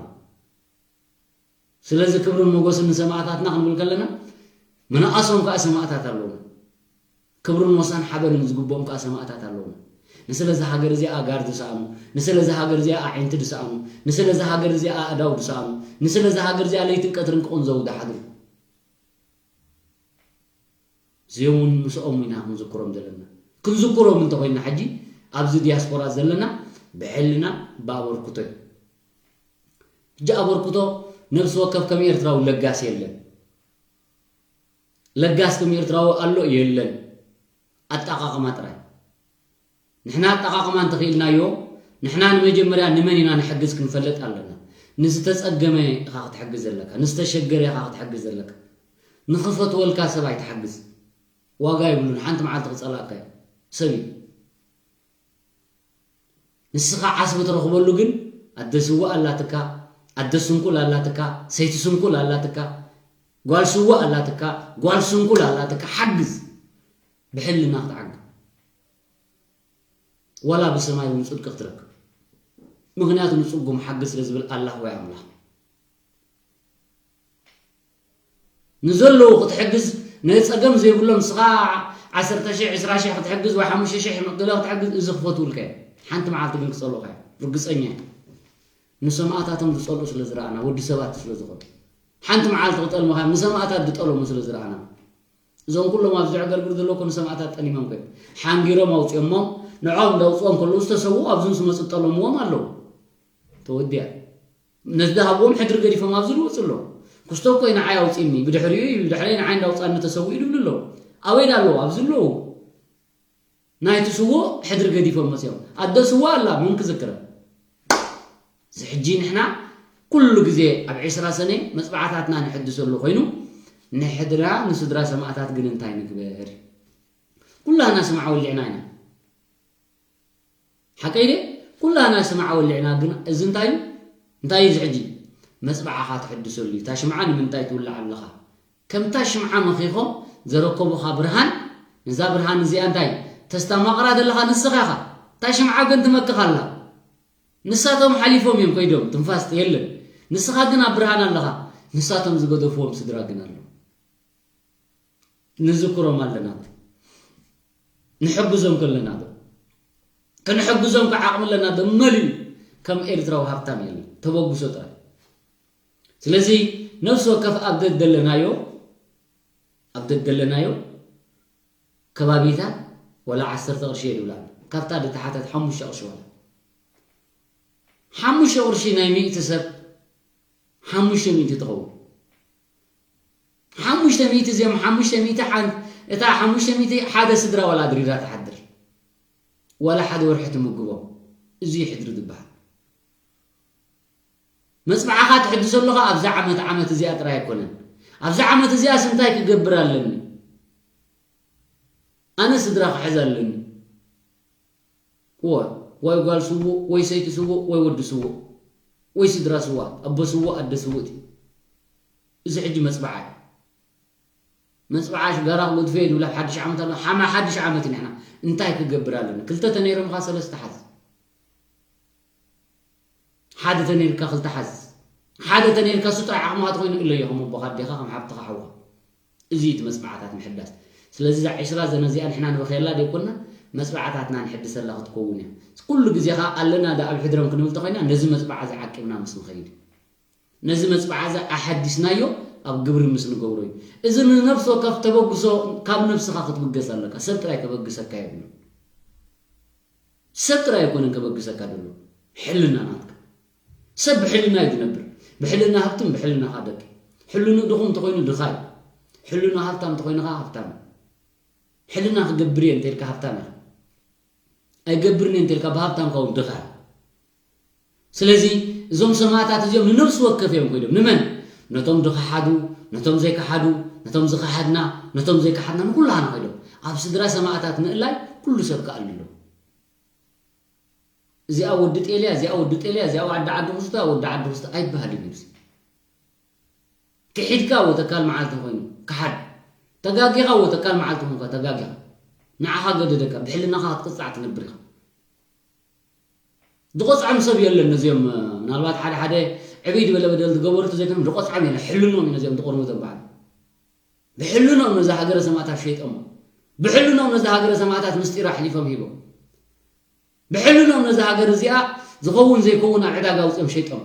ስለዚ ክብርን ሞጎስን ንሰማእታትና ክንብል ከለና ምንኣሶም ከዓ ሰማእታት ኣለዉና ክብርን ሞሳን ሓበንን ዝግብኦም ከዓ ሰማእታት ኣለዉና ንስለ እዛ ሃገር እዚኣ ኣጋር ዝሰኣኑ ንስለ እዛ ሃገር እዚኣ ኣዒንቲ ዝሰኣኑ ንስለ እዛ ሃገር እዚኣ ኣእዳው ዝሰኣኑ ንስለ እዛ ሃገር እዚኣ ለይትን ቀትርን ክቕንዘው ዝሓድሩ እዚኦም እውን ምስኦም ኢና ክንዝክሮም ዘለና ክንዝክሮም እንተኮይና ሕጂ ኣብዚ ዲያስፖራ ዘለና ብሕልና ብኣበርክቶ እዩ ሕጂ ኣበርክቶ ነብሲ ወከፍ ከም ኤርትራዊ ለጋስ የለን ለጋስ ከም ኤርትራዊ ኣሎ የለን ኣጠቃቅማ ጥራይ ንሕና ኣጠቓቕማ እንተኽኢልናዮ፣ ንሕና ንመጀመርያ ንመን ኢና ንሕግዝ ክንፈልጥ ኣለና። ንዝተጸገመ ኢኻ ክትሕግዝ ዘለካ፣ ንዝተሸገረ ኢኻ ክትሕግዝ ዘለካ። ንኽፈትወልካ ሰብ ኣይትሓግዝ። ዋጋ የብሉን፣ ሓንቲ መዓልቲ ክጸላእካ እዩ። ሰብ እዩ። ንስኻ ዓስቢ ትረኽበሉ ግን ኣደ ስውእ ኣላትካ፣ ኣደ ስንኩል ኣላትካ፣ ሰይቲ ስንኩል ኣላትካ፣ ጓል ስውእ ኣላትካ፣ ጓል ስንኩል ኣላትካ፣ ሓግዝ። ብሕልና ክትዓግብ። ዋላ ብሰማይ እውን ጽድቂ ክትረክብ። ምኽንያቱ ንጽጉም ሓግዝ ስለ ዝብል ኣላህ ወይ ኣምላኽ። ንዘለዉ ክትሕግዝ ነጸገም ዘይብሎም ንስኻ ዓሰርተ ሽሕ ዕስራ ሽሕ ክትሕግዝ ወይ ሓሙሽተ ሽሕ ገለ ክትሕግዝ እዚ ክፈትውልካ እዩ። ሓንቲ መዓልቲ ግን ክጸልኡኻ እዮም። ርግጸኛ እየ። ንሰማእታቶም ዝጸልኡ ስለ ዝረኣና፣ ወዲ ሰባት ስለ ዝኾኑ። ሓንቲ መዓልቲ ክጠልሙኻ እዮም፣ ንሰማእታት ዝጠለሙ ስለ ዝረኣና። እዞም ኩሎም ኣብዚ ዘዕገርግር ዘለዉ እኮ ንሰማእታት ጠሊሞም ኮይኖም። ሓንጊሮም ኣውጺኦሞም፣ ንዖም እንዳውጽኦም ከለዉ ዝተሰውኡ ኣብዚ ምስ መጹ ዝጠለምዎም ኣለዉ። ተወዲኣ። ነዚ ዝሃብዎም ሕድሪ ገዲፎም ኣብዚ ዝወጹ ኣለዉ። ክስቶ እኮ እዩ ንዓይ ኣውጺእኒ፣ ብድሕሪኡ እዩ፣ ብድሕረይ ንዓይ እንዳውጻእኒ ተሰዊኡ ዝብሉ ኣለዉ። ኣበይ ዳ ኣለዉ? ኣብዚ ኣለዉ። ናይቲ ስዉእ ሕድሪ ገዲፎም መጺኦም። ኣደ ስዉእ ኣላ፣ መን ክዝክረ? እዚ ሕጂ ንሕና ኩሉ ግዜ ኣብ ዕስራ ሰነ መጽባዕታትና ንሕድሰሉ ኮይኑ፣ ንሕድራ ንስድራ ሰማእታት ግን እንታይ ንግበር? ኩላና ስማዕ ወሊዕና ኢና። ሓቀይ ድየ? ኩላና ስማዕ ወሊዕና፣ ግን እዚ እንታይ እዩ? እንታይ እዩ እዚ ሕጂ? መጽባዕኻ ትሕድሰሉ እዩ። እታ ሽምዓ ንምንታይ ትውልዓ ኣለኻ? ከምታ ሽምዓ መኺኾም ዘረከቡኻ ብርሃን፣ ነዛ ብርሃን እዚኣ እንታይ ተስተማቕራ ዘለኻ ንስኻ ኢኻ። እታ ሽምዓ ግን ትመክኽ ኣላ። ንሳቶም ሓሊፎም እዮም ከይዶም፣ ትንፋስ የለን። ንስኻ ግን ኣብ ብርሃን ኣለኻ። ንሳቶም ዝገደፍዎም ስድራ ግን ኣለዉ። ንዝክሮም ኣለና ዶ? ንሕግዞም ከለና ዶ? ክንሕግዞም ከ ዓቕሚ ኣለና ዶ? መን እዩ ከም ኤርትራዊ ሃብታም የለን። ተበግሶ ጥራይ። ስለዚ ነፍሲ ወከፍ ኣብ ደደለናዮ፣ ኣብ ደደለናዮ ከባቢታት ወላ ዓሰርተ ቅርሺ የድብላን። ካብታ ዝተሓተት ሓሙሽተ ቅርሺ ዋላ። ሓሙሽተ ቅርሺ ናይ ሚእቲ ሰብ ሓሙሽተ ሚእቲ ትኸውን። ሓሙሽተ ሚእቲ እዚኦም ሓሙሽተ ሚእቲ ሓን-፣ እታ ሓሙሽተ ሚእቲ ሓደ ስድራ ዋላ ድሪራ ትሓድር። ዋላ ሓደ ወርሒ ትምግቦም። እዚ እዩ ሕድሪ ዝበሃል። መጽባዕኻ ትሕድሰሉ ኸኣ ኣብዛ ዓመት፣ ዓመት እዚኣ ጥራይ ኣይኮነን። ኣብዛ ዓመት እዚኣስ እንታይ ክገብር ኣለኒ? ኣነ ስድራ ክሕዝ ኣለኒ። እወ፣ ወይ ጓል ስዉእ፣ ወይ ሰይቲ ስዉእ፣ ወይ ወዲ ስዉእ፣ ወይ ስድራ ስዉኣት፣ ኣቦ ስዉእ፣ ኣደ ስውእቲ። እዚ ሕጂ መጽባዓ እዩ። መጽባዓ ሽጋራ ክገድፎ እየ ዝብል ኣብ ሓድሽ ዓመት ኣሎ። ሓማ ሓድሽ ዓመት እዩ ንሕና። እንታይ ክገብር ኣለኒ? ክልተ ተነይሮምኻ ሰለስተ ሓዝ። ሓደ ተነይርካ ክልተ ሓዝ። ሓደ ተነይርካ እሱ ጥራይ ዓቕምኻ ተኾይኑ እለዮ፣ ከም ኣቦኻ ኣዴኻ፣ ከም ሓብትኻ ሓውኻ። እዚ እዩ እቲ መጽባዕታት ምሕዳስ። ስለዚ እዛ ዕስራ ዘነ እዚኣ ንሕና ንበኸየላ ደይኮንና፣ መጽባዕታትና ንሕድሰላ ክትከውን እያ። ኩሉ ግዜ ኸኣ ኣለና ዳ ኣብ ሕድሮም ክንብል ተኾይና፣ ነዚ መጽባዓ እዚ ዓቂብና ምስ ንኸይድ እዩ። ነዚ መጽባዓ እዚ ኣሓዲስናዮ ኣብ ግብሪ ምስ ንገብሮ እዩ። እዚ ንነፍሲ ወከፍ ተበግሶ ካብ ነብስኻ ክትብገስ ኣለካ። ሰብ ጥራይ ከበግሰካ የብሉን። ሰብ ጥራይ ኣይኮነን ከበግሰካ ዘሎ፣ ሕልና ናትካ። ሰብ ብሕልና እዩ ዝነብር። ብሕልና ሃብትን ብሕልና ኸኣ ደቂ። ሕልኑ ድኹም እንተኾይኑ ድኻ እዩ። ሕልኑ ሃብታም እንተኾይኑ ኸኣ ሃብታም እዩ። ሕልና ክገብር እየ እንተኢልካ ሃብታም ኢኻ። ኣይገብርን እየ እንተኢልካ ብሃብታምካ እውን ድኻ ኢኻ። ስለዚ እዞም ሰማእታት እዚኦም ንነፍሲ ወከፍ እዮም ኮይኖም። ንመን? ነቶም ድኸሓዱ፣ ነቶም ዘይከሓዱ፣ ነቶም ዝኸሓድና፣ ነቶም ዘይከሓድና፣ ንኩላህና ኮይኖም። ኣብ ስድራ ሰማእታት ምእላይ ኩሉ ሰብ ክኣሊ ኣለዎ። እዚኣ ወዲ ጤልያ፣ እዚኣ ወዲ ጤልያ፣ እዚኣ ወዲ ዓዲ ክስታ፣ ወዲ ዓዲ ክስታ ኣይበሃልን እዩ እዚ። ክሒድካ ወተካል መዓልቲ ኮይኑ ክሓድ። ተጋጊኻ ወተካል መዓልቲ ኮይንካ ተጋጊኻ። ንዓኻ ገደደካ፣ ብሕልናኻ ክትቅጻዕ ትነብር ኢኻ። ዝቆጽዖም ሰብ የለን ነዚኦም፣ ምናልባት ሓደ ሓደ ዕብይ ዝበለ በደል ዝገበሩ ተዘይኮይኖም ዝቆጽዖም የለን። ሕልኖም እዩ ነዚኦም ዝቆርሙ ዘበዓል። ብሕልኖም ነዚ ሃገረ ሰማእታት ሸይጦም። ብሕልኖም ነዚ ሃገረ ሰማእታት ምስጢር ኣሕሊፎም ሂቦም። ብሕልኖም ነዚ ሃገር እዚኣ ዝኸውን ዘይከውን ኣብ ዕዳጋ ኣውጺኦም ሸይጦም።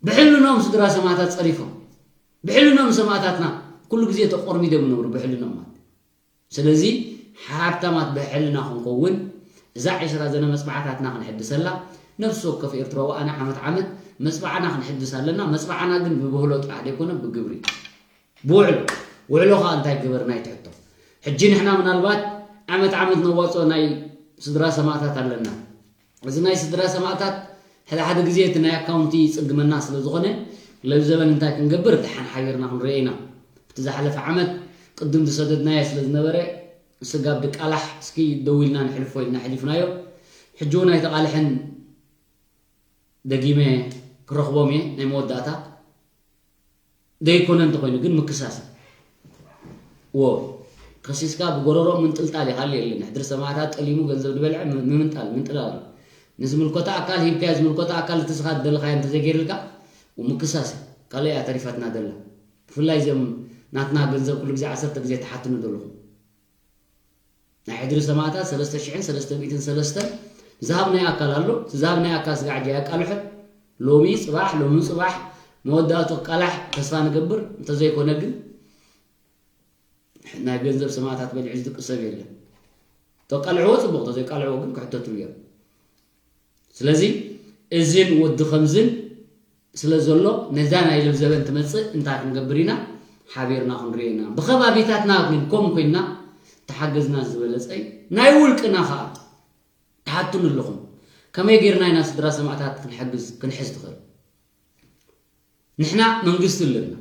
ብሕልኖም ስድራ ሰማእታት ጸሪፎም። ብሕልኖም ሰማእታትና ኩሉ ግዜ ተቆርሚዶም ይነብሩ ብሕልኖም ማለት። ስለዚ ሓብታማት ብሕልና ክንከውን እዛ ዕስራ ዘነ መጽባዕታትና ክንሕድሰላ ነፍሲ ወከፍ ኤርትራዊ ኣነ ዓመት ዓመት መጽባዕና ክንሕድስ ኣለና። መጽባዕና ግን ብብህሎ ጥራሕ ዘይኮነ ብግብሪ። ብውዕሎ፣ ውዕሎ ኸኣ እንታይ ግበርና እዩ እቲ ሕቶ። ሕጂ ንሕና ምናልባት ዓመት ዓመት ነዋጽኦ ናይ ስድራ ሰማእታት ኣለና። እዚ ናይ ስድራ ሰማእታት ሓደ ሓደ ግዜ እቲ ናይ ኣካውንቲ ይጽግመና ስለ ዝኾነ፣ ለብ ዘበን እንታይ ክንገብር ደሓን ሓቢርና ክንሪኦ ኢና። እቲ ዝሓለፈ ዓመት ቅድም ዝሰደድናዮ ስለ ዝነበረ ስጋብ ድቃላሕ እስኪ ደው ኢልና ንሕልፎ ኢልና ኣሕሊፍናዮ። ሕጂ እውን ኣይተቓልሐን። ደጊመ ክረኽቦም እየ ናይ መወዳእታ። ዘይኮነ እንተኾይኑ ግን ምክሳስ ዎ ከሲስካ ብጎረሮ ምንጥልጣል እዩ፣ ካልእ የለን። ሕድሪ ሰማእታት ጠሊሙ ገንዘብ ዝበልዐ ም-፣ ምምንጣል፣ ምንጥላል እዩ። ንዝምልከቶ ኣካል ሂብካዮ፣ ዝምልከቶ ኣካል እቲ ስኻ ዝደለኻዮ እንተዘይገይርልካ ምክሳስ እዩ። ካልእ እያ ተሪፋትና ደላ። ብፍላይ እዚኦም ናትና ገንዘብ ኩሉ ግዜ ዓሰርተ ግዜ ትሓትኑ ዘለኹም። ናይ ሕድሪ ሰማእታት ሰለስተ ሽሕን ሰለስተ ሚእትን ሰለስተን ዝሃብ ናይ ኣካል ኣሎ። ዝሃብ ናይ ኣካል ስጋዕ ጃ ያቃልሐ ሎሚ ጽባሕ ሎሚ ጽባሕ መወዳእቱ ቃላሕ ተስፋ ንገብር። እንተዘይኮነ ግን ናይ ገንዘብ ሰማዕታት በሊዑ ዝድቅስ ሰብ የለን። ተቃልዕዎ ጽቡቕ፣ ተዘይቃልዕዎ ግን ክሕተትሉ እዮም። ስለዚ እዝን ወዲ ከምዝን ስለ ዘሎ ነዛ ናይ ለብዘበን ትመጽእ እንታይ ክንገብር ኢና? ሓቢርና ክንሪኦ ኢና። ብኸባቢታትና ግን ከም ኮይና ተሓገዝና ዝበለጸ እዩ። ናይ ውልቅና ኸኣ ትሓቱን ኣለኹም። ከመይ ጌርና ኢና ስድራ ሰማዕታት ክንሕግዝ ክንሕዝ ትኽእል? ንሕና መንግስቲ ኣለና።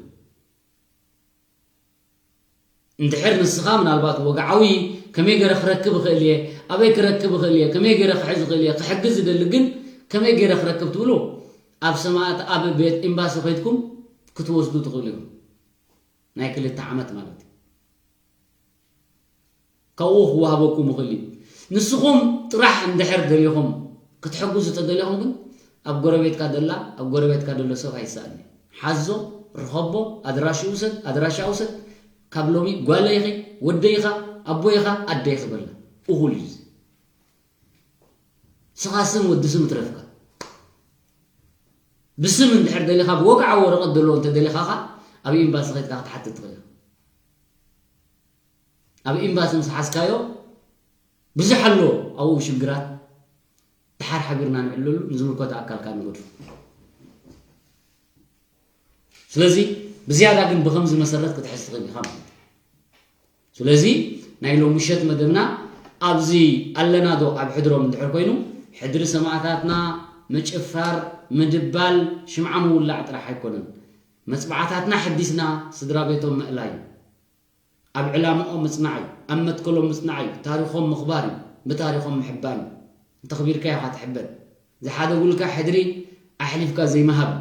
እንድሕር ንስኻ ምናልባት ወግዓዊ ከመይ ገይረ ክረክብ እኽእል እየ፣ ኣበይ ክረክብ እኽእል እየ፣ ከመይ ገይረ ክሕዝ እኽእል እየ፣ ክሕግዝ ዝደሊ ግን ከመይ ገይረ ክረክብ ትብሉ ኣብ ሰማእት ኣብ ቤት ኤምባሲ ከይድኩም ክትወስዱ ትኽእሉ ኢኹም። ናይ ክልተ ዓመት ማለት እዩ። ካብኡ ክወሃበኩም ይኽእል እዩ። ንስኹም ጥራሕ እንድሕር ደሊኹም ክትሕግዙ ተደሊኹም ግን ኣብ ጎረቤትካ ደላ ኣብ ጎረቤትካ ደሎ ሰብ ኣይሰኣን እዩ። ሓዞ፣ ርኸቦ፣ ኣድራሽኡ ውሰድ፣ ኣድራሻ ውሰድ። ካብ ሎሚ ጓለይ ኢኺ፣ ወደይ ኢኻ፣ ኣቦይ ኢኻ፣ ኣደይ ኢኺ በላ። እኹል እዩ እዚ። ንስኻ ስም ወዲ ስም ይትረፍካ። ብስም እንድሕር ደሊኻ ብወግዓዊ ወረቐት ዘለዎ እንተደሊኻ ኸኣ ኣብ ኤምባሲ ከይድካ ክትሓትት ትኽእል ኢኻ። ኣብ ኤምባሲ ምስ ሓዝካዮ ብዙሕ ኣሎ ኣብኡ ሽግራት። ድሓር ሓቢርና ንዕለሉ ንዝምልከቶ ኣካል ከኣ ንገድፎ። ስለዚ ብዝያዳ ግን ብኸምዚ መሰረት ክትሕዝ ትኽእል ኢኻ ማለት እዩ። ስለዚ ናይ ሎም ምሸት መደብና ኣብዚ ኣለና ዶ ኣብ ሕድሮም እንድሕር ኮይኑ ሕድሪ ሰማእታትና ምጭፋር ምድባል ሽምዓ ምውላዕ ጥራሕ ኣይኮነን። መፅባዕታትና ሕዲስና ስድራ ቤቶም ምእላይ እዩ። ኣብ ዕላምኦም ምፅናዕ እዩ። ኣብ መትከሎም ምፅናዕ እዩ። ታሪኾም ምኽባር እዩ። ብታሪኾም ምሕባን እዩ። እንተኽቢርካ ኢኻ ትሕበን። ዝሓደጉልካ ሕድሪ ኣሕሊፍካ ዘይምሃብ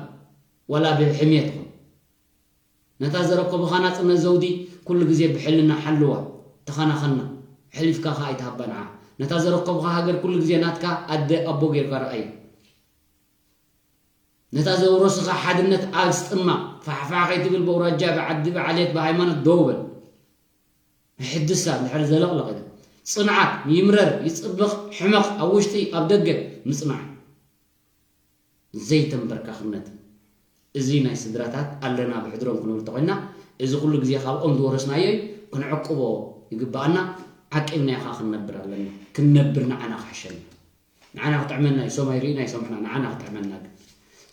ዋላ ብሕምየት ይኹን ነታ ዘረከቡኻ ናጽነት ዘውዲ ኩሉ ግዜ ብሕልና ሓልዋ፣ ተኸናኸና፣ ኣሕሊፍካ ከኣ ኣይትሃባ ንዓ። ነታ ዘረከቡኻ ሃገር ኩሉ ግዜ ናትካ ኣደ ኣቦ ጌርካ ርኣይ። ነታ ዘውረሱኻ ሓድነት ኣስጥማ፣ ፋሕፋሕ ከይትብል ብኣውራጃ፣ ብዓዲ፣ ብዓሌት፣ ብሃይማኖት ደው በል። ሕድሳ እንድሕር ዘለቕለቕ ኢለ። ጽንዓት፣ ይምረር፣ ይጽብቕ፣ ሕመቕ፣ ኣብ ውሽጢ፣ ኣብ ደገ ምጽናዕ። ዘይተንበርካኽነት። እዚ ናይ ስድራታት ኣለና ብሕድሮም ክንብል ተኾይና፣ እዚ ኩሉ ግዜ ካብኦም ዝወረስናዮ እዩ፣ ክንዕቅቦ ይግብኣና። ዓቂብናዮ ኸዓ ክንነብር ኣለና። ክንነብር ንዓና ክሕሸና። ንዓና ክጥዕመና እዩ፣ ሶም ኣይርኢ ናይ ሶምሕና፣ ንዓና ክጥዕመና ግን።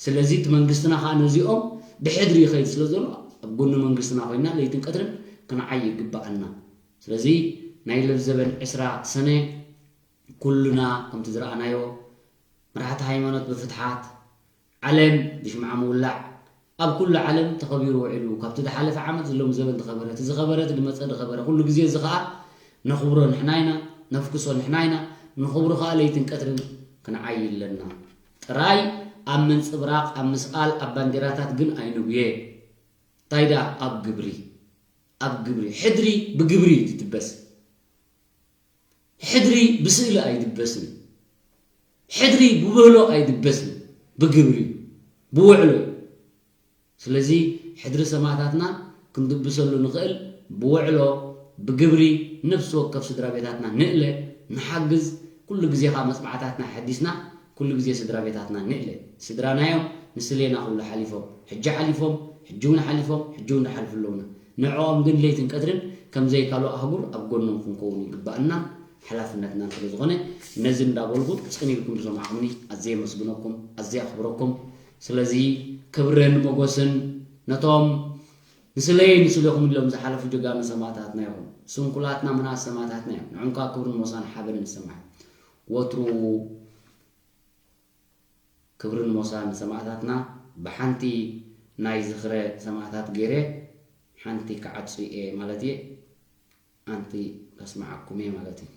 ስለዚ እቲ መንግስትና ኸዓ ነዚኦም ብሕድሪ ይኸይድ ስለ ዘሎ፣ ኣብ ጎኒ መንግስትና ኮይና ለይትን ቀትርን ክንዓይ ይግብኣና። ስለዚ ናይ ለብዘበን ዕስራ ሰነ ኩሉና ከምቲ ዝረኣናዮ መራሕቲ ሃይማኖት ብፍትሓት፣ ዓለም ብሽምዓ ምውላዕ፣ ኣብ ኩሉ ዓለም ተኸቢሩ ውዒሉ፣ ካብቲ ዝሓለፈ ዓመት ዝሎም ዘበን ዝኸበረ፣ እቲ ዝኸበረ፣ እቲ ዝመጸ ዝኸበረ፣ ኩሉ ግዜ እዚ ኸኣ ነኽብሮ ንሕና ኢና፣ ነፍክሶ ንሕና ኢና፣ ንኽብሩ ኸኣ ለይትን ቀትርን ክንዓይ ኣለና። ጥራይ ኣብ ምንጽብራቕ፣ ኣብ ምስኣል፣ ኣብ ባንዴራታት ግን ኣይንጉየ። እንታይ ደኣ ኣብ ግብሪ፣ ኣብ ግብሪ፣ ሕድሪ ብግብሪ እዩ ዝድበስ። ሕድሪ ብስእሊ ኣይድበስን። ሕድሪ ብውህሎ ኣይድበስን። ብግብሪ እዩ። ብውዕሎ እዩ። ስለዚ ሕድሪ ሰማእታትና ክንድብሰሉ ንኽእል ብውዕሎ፣ ብግብሪ፣ ነፍሲ ወከፍ ስድራ ቤታትና ንእለ፣ ንሓግዝ፣ ኩሉ ግዜ ኸዓ መጽናዕታትና ሓዲስና ኩሉ ግዜ ስድራ ቤታትና ንእለ። ስድራና እዮም፣ ንስሌና ክብሉ ሓሊፎም፣ ሕጂ ሓሊፎም፣ ሕጂ እውን ሓሊፎም፣ ሕጂ እውን ዝሓልፉ ኣለዉና። ንዕኦም ግን ለይትን ቀትርን ከም ዘይካልኦ ኣህጉር ኣብ ጎኖም ክንከውን ይግባኣና፣ ሓላፍነትና ስለ ዝኾነ፣ ነዚ እንዳበልኩ ጽን ኢልኩም ዝሰማዕኩምኒ ኣዝየ የመስግነኩም፣ ኣዝየ ኣኽብረኩም። ስለዚ ክብርን ሞገስን ነቶም ንስለይ ንስሌኹም ኢሎም ዝሓለፉ ጀጋኑ ሰማእታትና ይኹን። ስንኩላትና ምናት ሰማእታትና እዮም። ንዕም ከኣ ክብርን ሞሳን ሓበንን ይሰማዕ። ወትሩ ክብርን ሞሳን ሰማእታትና ብሓንቲ ናይ ዝኽረ ሰማእታት ገይረ ሓንቲ ክዓጹ እየ ማለት እየ። ኣንቲ ከስምዓኩም እየ ማለት እዩ።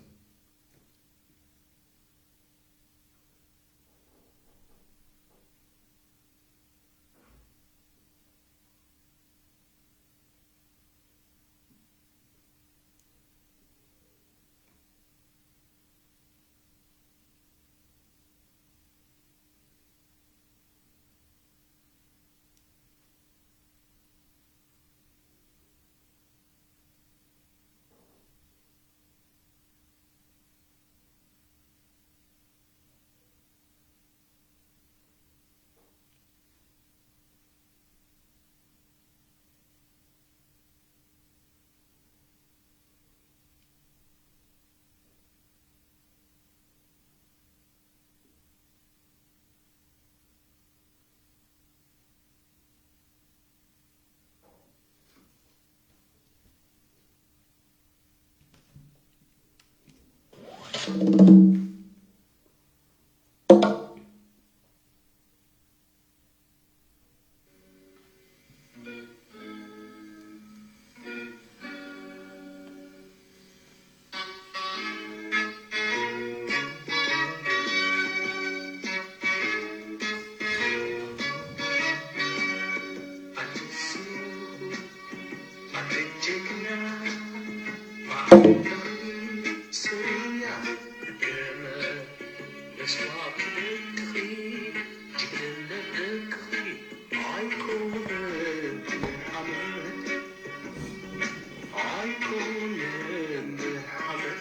ሶርያ ደመ መስዋእቲ ደቅኺ ጅግንነት ደቅኺ ኣይኮነን ሓመድ ኣይኮነን ሓመድ።